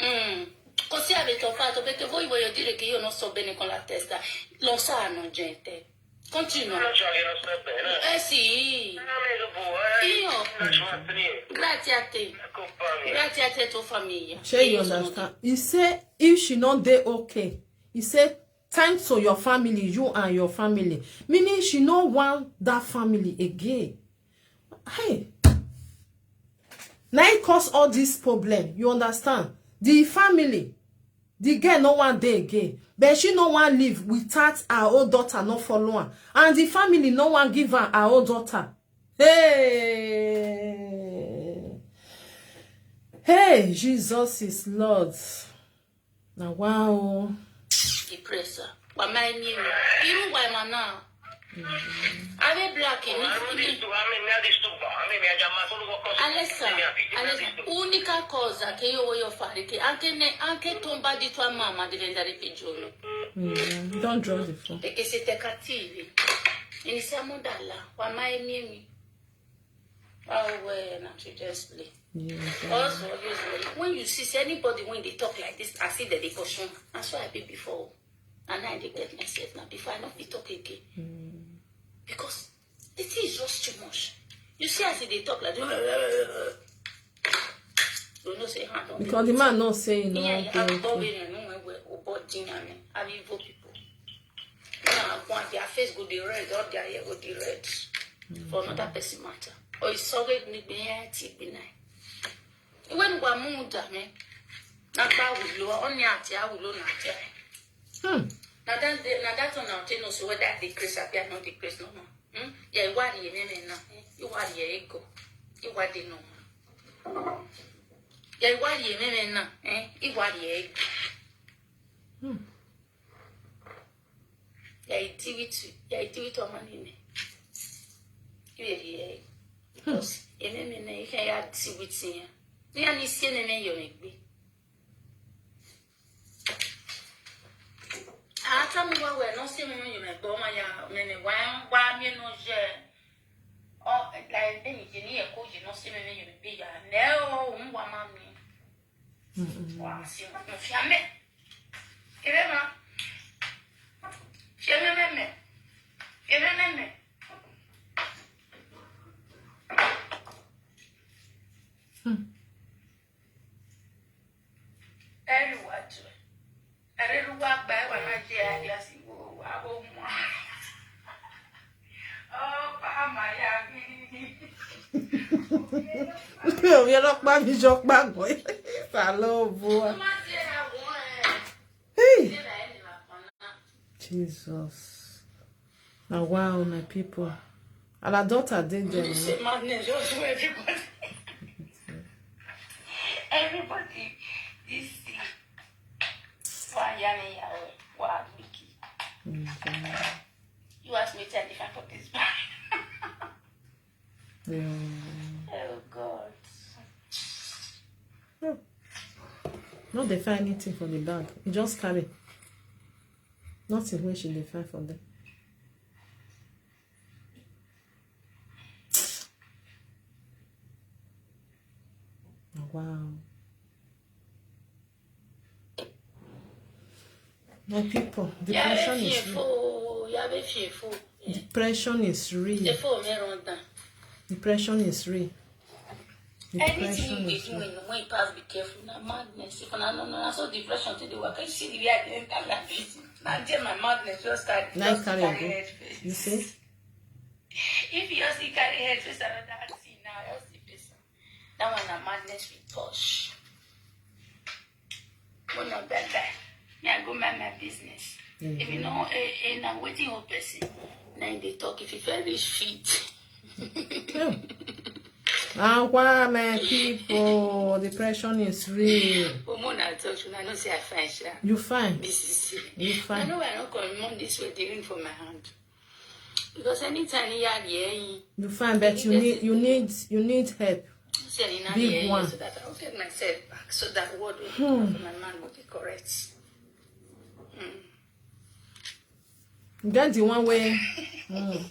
Mm. Così avete fatto perché voi voglio dire che io non so bene con la testa. Lo sanno, gente. Continua. Non c'è che non sta bene. Eh sì. Non mi lo può, eh. Io. Non ci fa niente. Grazie a te. Compagno. Grazie a te e tua famiglia. Shey you Io sono understand? He say if she no dey okay, he say thanks to your family, you and your family. Meaning she no want that family again. Hey. Na it cause all this problem. You understand? The family, the girl no wan dey again. But she no wan leave without her own daughter no follow am. And the family no wan give am her own daughter. Hey. Hey, Jesus is Lord. Na wow. Depressor. Why my name? You know why man now? Are they black in Ma non this? disturba, a me mi ha disturbato, a me mi ha chiamato solo qualcosa. Alessa, Mi ha- mi ha Alessa, disturbato. Unica cosa che io voglio fare è che anche, ne, anche tomba di tua mamma diventare pigione. Mm, don't draw the phone. Perché siete cattivi. Iniziamo da là. Why my name? Oh, well, not to just play. Yeah, Also, usually, when you see, see anybody when they talk like this, I see that they pursue. That's why I be before. And now they get myself now. Before I not be talk again. Because the thing is just too much. You see, as they talk like this, you know, say, hand on Because the man not saying no. Yeah, I you have think- boring and no one will about dinner. I mean, evil people. Now, I want their face go the red, or their hair go the red. For another person matter. Or it's sorry, me be here, take me night. When we move down, eh? Na gba wulo, only ati a wulo na ati. Hmm. Na that day, na that one I tell you so whether the grace appear, not the grace no more. Hmm? Yeah, you worry me me now. You worry ego. You worry no more. Yeah, you worry me me now. Eh? You worry ego. Hmm. Yeah, you deal with, yeah, you deal with your money. You worry ego. Because you me me now, you can, you deal with him. You need to see me me you make me. Ata mi wa we no se mi mi me gbo ma ya me ne wa wa mi no je. O la be ni je ni e ko je no se mi mi me be ya. Ne o un wa ma mi. Mm-mm. Wa si ma no fi ame. Ebe ma. Fi ame me me. Fi ame me me. Hmm. Ẹrù wà jù ẹ. Ẹrù wà gba ẹwà máa jẹ àyà sí wo wà ó mọ. Ọba àmàyà mi. Omi ọlọ́pàá mi jọ pàgọ́. Ta ló bu wa? Ó máa ṣe àwọn ẹ̀. Hey. Ṣé ra ẹni máa pọn náà? Jesus. Na wow, my people. And her daughter dey there. It's a madness just for everybody. Everybody, this thing. Why are you here? Why are you here? Mm-hmm. You ask me to defend for this man. Yeah. Oh God. No dey find anything for the bag. You just carry. Nothing wey she dey find for there. Wow. My people, depression is real. Yàrá fi èfó. Depression is real. Èfó mi rán dàn. Depression is real. Anything Depression you dey is do real. when you when you pass be careful. Na madness. If na no no na so depression take dey waka. You see the way I dey enter that place. Na there my madness just carry Na just carry carry go. Head face. You see? If you just carry head face another thing now, just the person. That one na madness we touch. When not that guy, me I go mind my business. If you know, eh, eh, na wetin your person, na him dey talk. If you feel reach feet. Yeah. Ah, why, my people? Depression is real. Omo na talk, una know say I fine sha. You fine. This is it. You I fine. know I don't come on this way, the ring for my hand. Because anytime you are here, You fine, but you need you need you need help. Say, "Nina, big here, one." So that I'll get myself back, so that word will come from my mouth will be correct. Get the one way. Mm.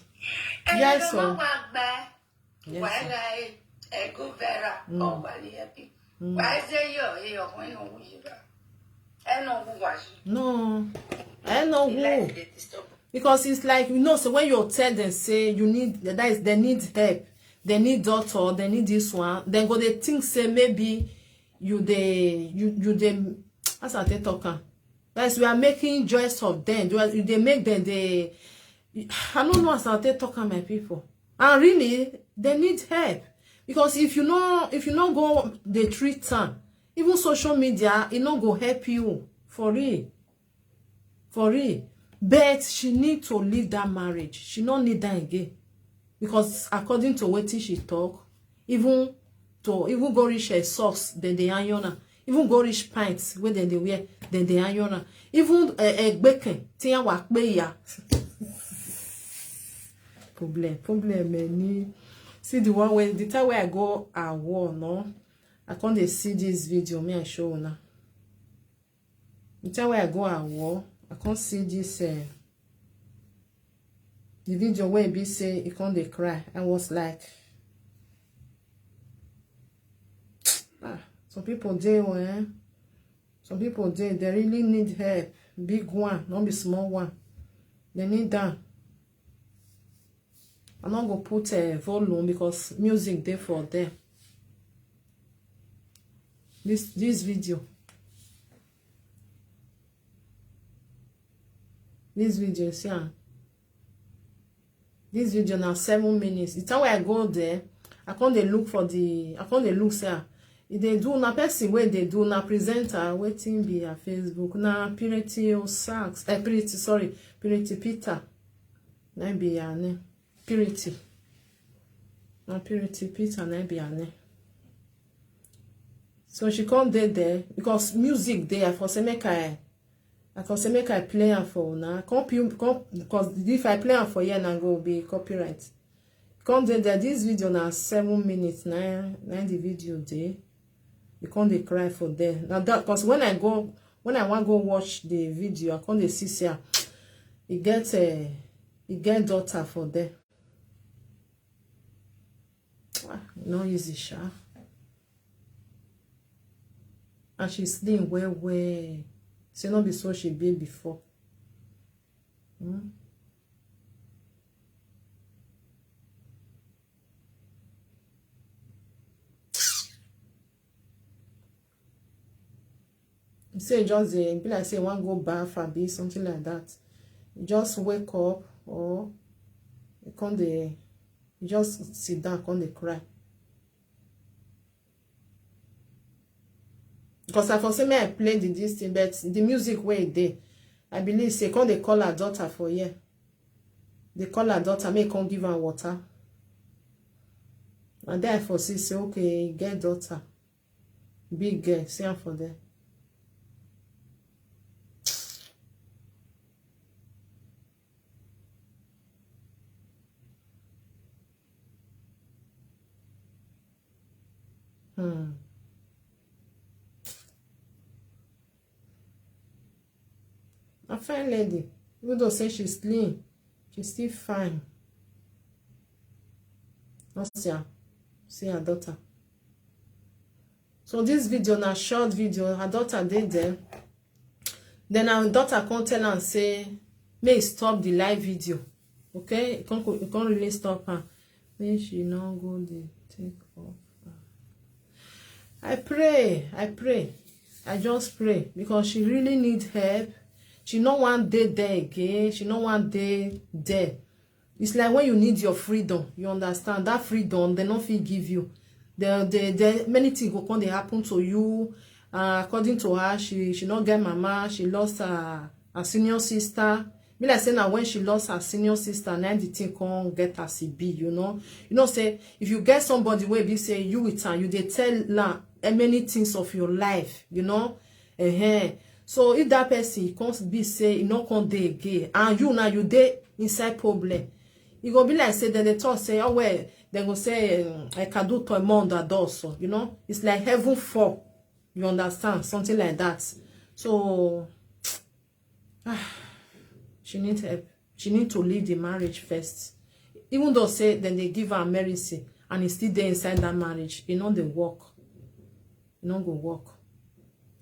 Yes, sir. Yes, sir. Why I go vera or why happy? Why say yo, yo, when no we ra? I know who was. No. I know who. Because it's like, you know, so when you tell them, say you need, that is, they need help, they need doctor, they need this one, then go they think say maybe you they you you they as I take talk am. That's, we are making joys of them. They are- they make them they I don't know as I take talk am, my people. And really, they need help, because if you know if you no go the treat time, even social media, it no go help you for real. For real. But she need to leave that marriage. She no need that again. Because according to wetin she talk, even to even go reach her socks, then they iron am. Even go reach pants wey dem dey wear, then they iron am. Even eh, eh, gbeken, tiyan wa pe ya. Problem, problem, eh, ni. See the one wey, the time wey I go award, no? I come dey see this video, me I show una. The time wey I go award, I come see this, eh, the video wey be say e come dey cry. I was like, ah, some people dey, oh, eh? Some people dey, they really need help. Big one, no be small one. They need am. I no go put a volume because music dey for there. This this video. This video, see am. This video na seven minutes. The time wey I go there, I come dey look for the, I come dey look say, ah, e dey do na person wey dey do na presenter, wetin be her Facebook, na Purity Osaks, eh, Purity, sorry, Purity Peter. Na be her name. Purity. Na Purity Peter na be her name. So she come dey there because music dey. I for say make I, I for say make I play am for una. Come pu- come because if I play am for here na go be copyright. Come dey there. This video na seven minutes na na the video dey. You come dey cry for there. Na that because when I go when I wan go watch the video, I come dey see say ah, e get uh, e get daughter for there. Ah, e no easy, sha. And she slim well well. Say no be so she be before. Hmm? Say e just dey be like say e wan go baff abi something like that. E just wake up or e come dey, e just sit down come dey cry. Because I for say make I play the this thing, but the music wey e dey, I believe say come dey call her daughter for here. Dey call her daughter make e come give am water. And then I for see say okay, e get daughter. Big girl, see am for there. Hmm. A fine lady, even though say she's slim, she's still fine. Not see her, see her daughter. So this video na short video. Her daughter dey there. Then her daughter come tell am say make e stop the live video. Okay, e come co- e come really stop am. Make she no go dey take off. I pray, I pray, I just pray because she really need help. She no wan dey there again. She no wan dey there. It's like when you need your freedom, you understand? That freedom, they no fit give you. There, there, there, many things go come dey happen to you. Uh, according to her, she she no get mama. She lost her her senior sister. Be like say na when she lost her senior sister, na the thing come get as e be. You know, you know say if you get somebody wey be say you with am, you dey tell am eh, many things of your life. You know, uh-huh. So if that person come be say e no come dey again, and you now you dey inside problem, E go be like say dem dey talk say, oh, well, dem go say, um, "Ekadu to mondo addosso," you know? It's like heaven fall. You understand? Something like that. So, ah, she need help. She need to leave the marriage first. Even though say dem dey give her mercy and e still dey inside that marriage, e no dey work. E no go work.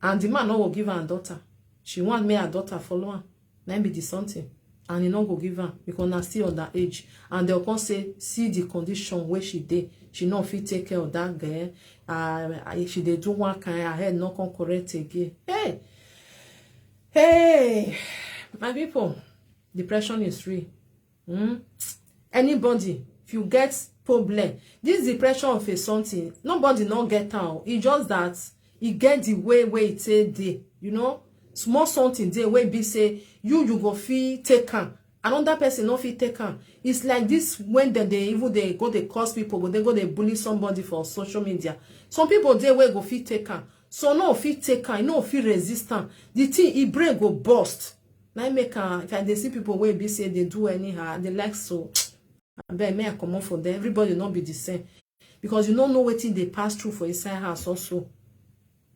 And the man no go give her daughter. She want make her daughter follow am. Na im be the something. And e no go give am because na still under age. And dem come say, see the condition wey she dey. She no fit take care of that girl. Uh, she dey do one kind, her head no come correct again. Hey! Hey! My people, depression is real. Hmm? Anybody, if you get problem, this depression of a something, nobody no get am. E just that e get the way wey e take dey, you know? Small something dey wey be say you, you go fit take am. Another person no fit take am. It's like this when dem dey even dey go dey curse people, go dey go dey bully somebody for social media. Some people dey wey go fit take am. Some no fit take am, e no fit resist am. The thing, e brain go burst. Na im make am, if I dey see people wey be say dey do anyhow, I dey like so. Abeg, make I comot for there. Everybody no be the same. Because you no know wetin dey pass through for inside house also.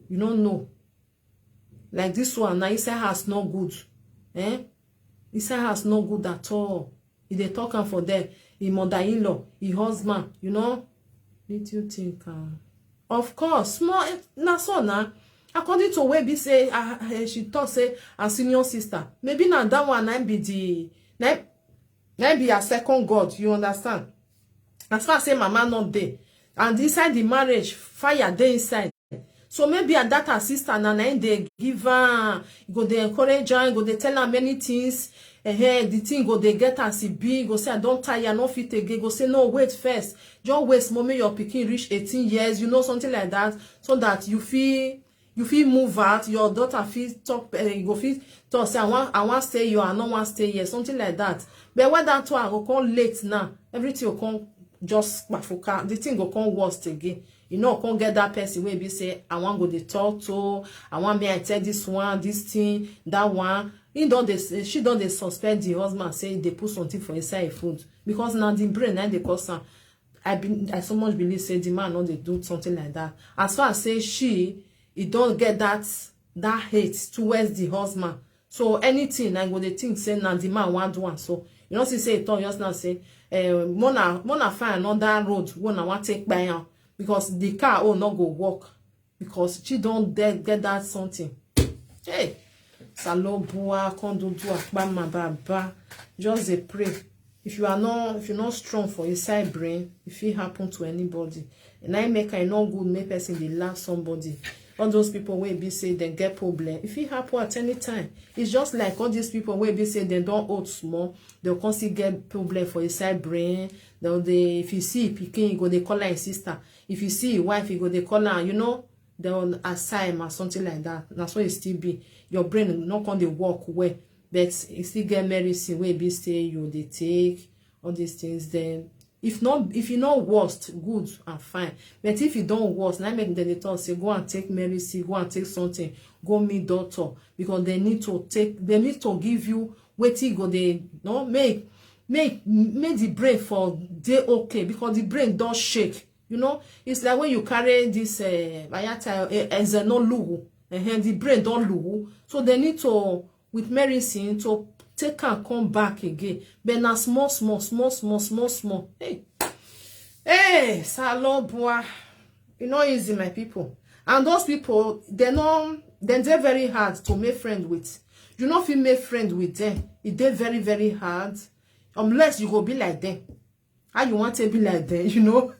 You no know. Like this one, na inside house no good. Eh? Inside house no good at all. E dey talk am for there. E mother-in-law, e husband, you know? Little think am. Of course, small, eh, na so na. According to wey be say, ah, eh, she talk say her senior sister. Maybe na that one na im be the, na im, na im be her second god, you understand? As far as say mama no dey, and inside the marriage, fire dey inside. So maybe at that her sister na, na im dey give am, e go dey encourage am, e go dey tell am many things. Eh, the thing go dey get as e be, e go say, "I don tire, I no fit again." E go say, "No, wait first. Just wait small, make your pikin reach eighteen years, you know, something like that, so that you fit, you fit move out, your daughter fit talk, eh, you go fit talk say, I wan, I wan stay here, I no wan stay here," something like that. But when that one go come late now, everything go come just kpafuka, the thing go come worst again. You know, come get that person wey be say, "I wan go dey talk to, I wan make I tell this one, this thing, that one." He don dey, she don dey suspect the husband say e dey put something for inside him food, because na the brain na dey cause am. I be, I so much believe say the man no dey do something like that. As far as say she, e don get that, that hate towards the husband. So anything, I go dey think say na the man wan do am. So you know, see say e turn just now say, eh, mona, mona find another road wey una wan take buy am, because the car own no go work, because she don de-, get that something. Hey, Salobua, come do do akpama baba. Just dey pray. If you are not, if you're not strong for inside brain, e fit happen to anybody. And I make I no good, make person dey laugh somebody. All those people wey be say dem get problem, e fit happen at any time. It's just like all these people wey be say dem don old small, dem come still get problem for inside brain. Dem dey, if you see pikin, you go dey call her sister. If you see your wife, you go dey call her, you know, dem asylum or something like that. Na so e still be. Your brain no come dey work well, but e still get medicine wey be say you dey take, all these things. Then if not, if you no worst, good and fine. But if you don worst, na make dem dey talk say, "Go and take medicine, go and take something, go meet doctor," because they need to take, they need to give you wetin go dey, no, make, make, make the brain for dey okay, because the brain don shake. You know, it's like when you carry this, uh, bayata, uh, ezenolugu, and the brain don lugu. So they need to, with medicine, to take and come back again. But na small, small, small, small, small, small. Hey, hey, Salobua, e no easy, my people. And those people, they no, they dey very hard to make friend with. You no fit make friend with them. E dey very, very hard, unless you go be like them. How you want to be like them, you know?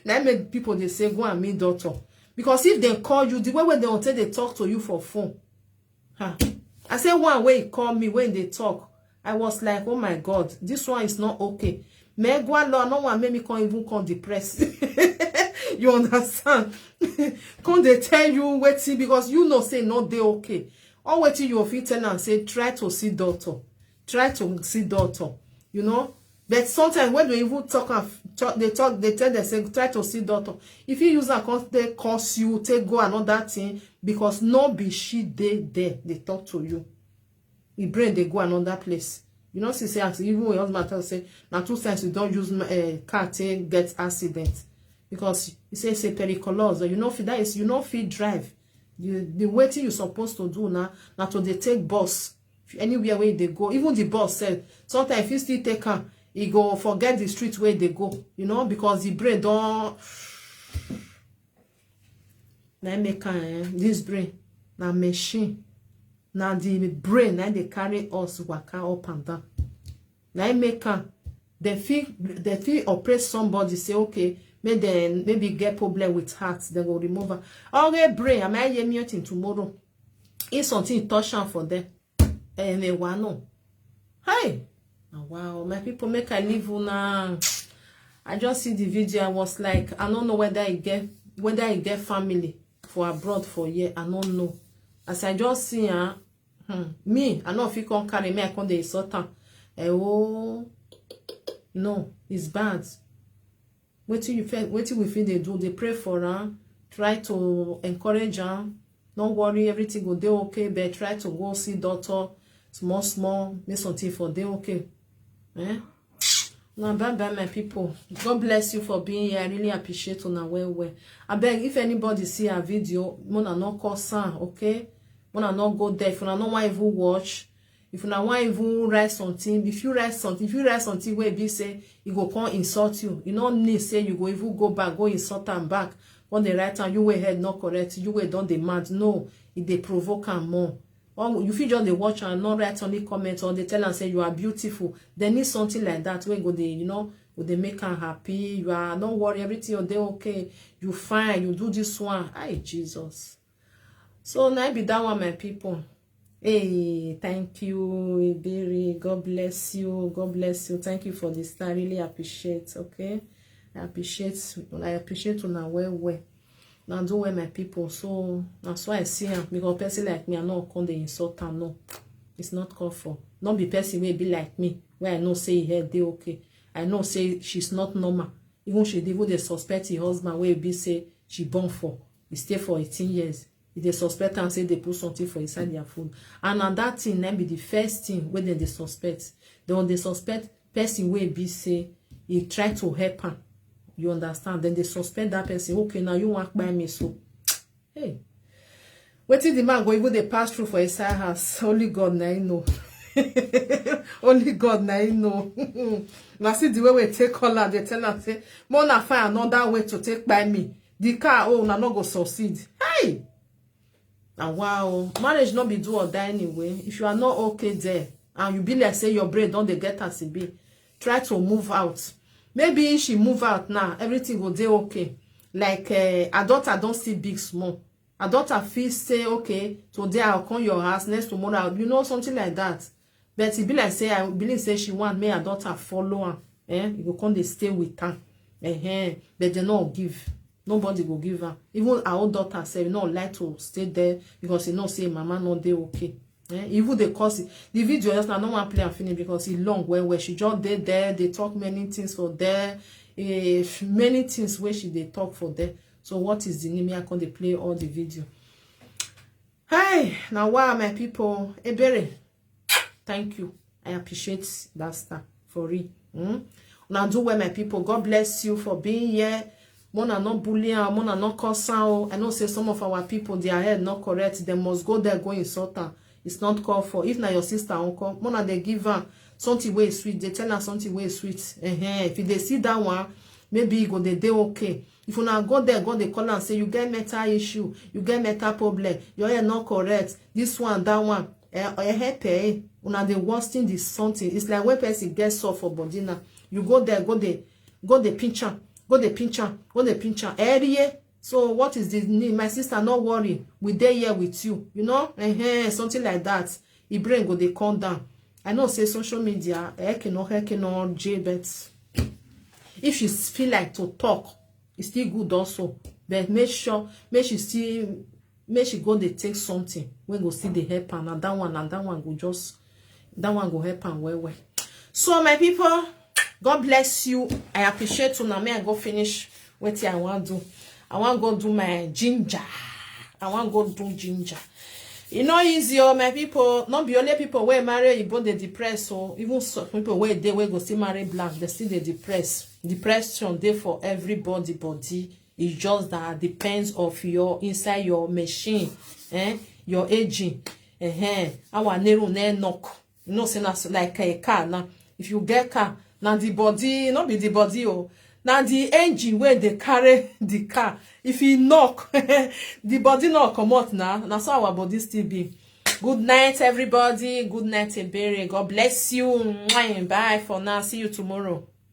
Now make people dey say, "Go and meet doctor." Because if they call you, the way wey they want to dey talk to you for phone. Ha. I say one wey call me when they talk, I was like, "Oh my God, this one is not okay." Me go allow, no one make me come even come depressed. You understand? Come dey tell you wetin, because you know say no dey okay. All wetin you fit tell am say, "Try to see doctor. Try to see doctor." You know? But sometimes when they even talk am, talk, they talk, they tell them say, "Try to see doctor." If you use am come take curse you, take go another thing, because no be she dey there, they talk to you. The brain dey go another place. You know, see say as even your husband tell say na two times you don use uh, car take get accident, because you say say pericolous, you know fit that is you know fit drive. You, the wetin you supposed to do now na to dey take bus anywhere where they go. Even the bus sef, sometimes if you still take am, e go forget the street where they go. You know, because the brain don na im make am eh, this brain na machine, na the brain na dey carry us waka up and down. Na im make am dem fit dem fit operate somebody say okay, make dem maybe get problem with heart, dem go remove am. Oge brain, am I hear me till tomorrow? If something touch am for there, eh, me wa no. Hey, na wow, my people, make I leave una. I just see the video, I was like, I don't know whether I get whether I get family for abroad for here. I don't know. As I just see her, hmm, me, I no fit come carry me, I come dey insult am. Eh, oh, no, it's bad. Wetin you fit, wetin we fit dey do? Dey pray for am, try to encourage am. No worry, everything go dey okay, but try to go see doctor small small, make something for dey okay. Eh? Now, bye bye, my people. God bless you for being here. I really appreciate una well well. I beg, if anybody see our video, mona no call sound, okay? Mona no go there. If una no want even watch, if una wan even write something, if you write something, if you write something wey be say e go come insult you, e no need say you go even go back go insult am back. When they write am, you wey head no correct, you wey don dey mad. No, e dey provoke am more. Or you fit just dey watch and no write only comment or dey tell am say you are beautiful. They need something like that wey go dey, you know, go dey make am happy. You are, no worry, everything go dey okay. You fine, you do this one. Ay, Jesus. So na be that one, my people. Hey, thank you, Ebere. God bless you. God bless you. Thank you for the star. Really appreciate. Okay, I appreciate. I appreciate una well well. Now do well, my people. So that's why I see am, because person like me, I no come dey insult am. No, it's not called for. Not be person wey be like me, where I know say he head dey okay. I know say she's not normal. Even she dey even dey suspect her husband wey be say she born for. He stay for eighteen years. He dey suspect am say they put something for inside their food. And na that thing na be the first thing wey dem dey suspect. Dem dey suspect person wey be say he try to help am. You understand? Then they suspect that person. Okay, now you wan kpai me so. Hey. Wetin the man go even dey pass through for inside house? Only God na him know. Only God na him know. Na see the way we take call am, dey tell am say, "Mona find another way to take kpai me. The car, oh, una no go succeed." Hey! Na wow. Marriage no be do or die anyway. If you are not okay there, and you be like say your brain don dey get as e be, try to move out. Maybe if she move out now, everything go dey okay. Like uh, her daughter don still big small. Her daughter fit say, "Okay, today I'll come your house, next tomorrow I'll," you know, something like that. But e be like say, I believe say she want make her daughter follow am. Eh? You go come dey stay with am. Eh, but they no give. Nobody go give am. Even her own daughter sef no like to stay there because e know say mama no dey okay. Eh, even dey cause the video just now, no wan play am finish because e long well well. She just dey there, dey talk many things for there. Eh, many things wey she dey talk for there. So what is the name? I come dey play all the video. Hey, na wa, my people. Ebere, thank you. I appreciate that star for real. Hmm? Una do well, my people. God bless you for being here. Mona no bully am, mona no curse am o. I know say some of our people, their head not correct. They must go there, go insult am. It's not called for. If na your sister, uncle, mona dey give am something wey sweet. Dey tell am something wey sweet. Uh-huh. If you dey see that one, maybe e go dey dey okay. If una go there, go dey call am say you get mental issue, you get mental problem, your head not correct, this one, that one. Eh, eh, help eh. Una dey worsen the something. It's like when person gets sore for body now. You go there, go dey, go dey pinch am, go dey pinch am, go dey pinch am. Eh, yeah. So what is the need? My sister, no worry. We dey here with you. You know, eh, eh, something like that. E brain go dey come down. I know say social media, eh, cannot, eh, cannot, J, but if you feel like to talk, e still good also. But make sure, make she still, make she go dey take something wey go still dey help am. And that one, and that one go just, that one go help am well well. So my people, God bless you. I appreciate una. May I go finish wetin I wan do. I wan go do my ginger. I wan go do ginger. E no easy o, my people. No be only people wey marry oyibo dey depress o. Even some people wey dey wey go still marry black, they still dey depress. Depression dey for everybody body. E just that depends of your inside your machine, eh, your engine. Eh, our neru na knock. You know say na so, like a car now. If you get car, na the body, no be the body o. Na the engine wey dey carry the car. If e knock, the body no comot na. Na so our body still be. Good night, everybody. Good night, Ebere. God bless you. Mwah. Bye for now. See you tomorrow.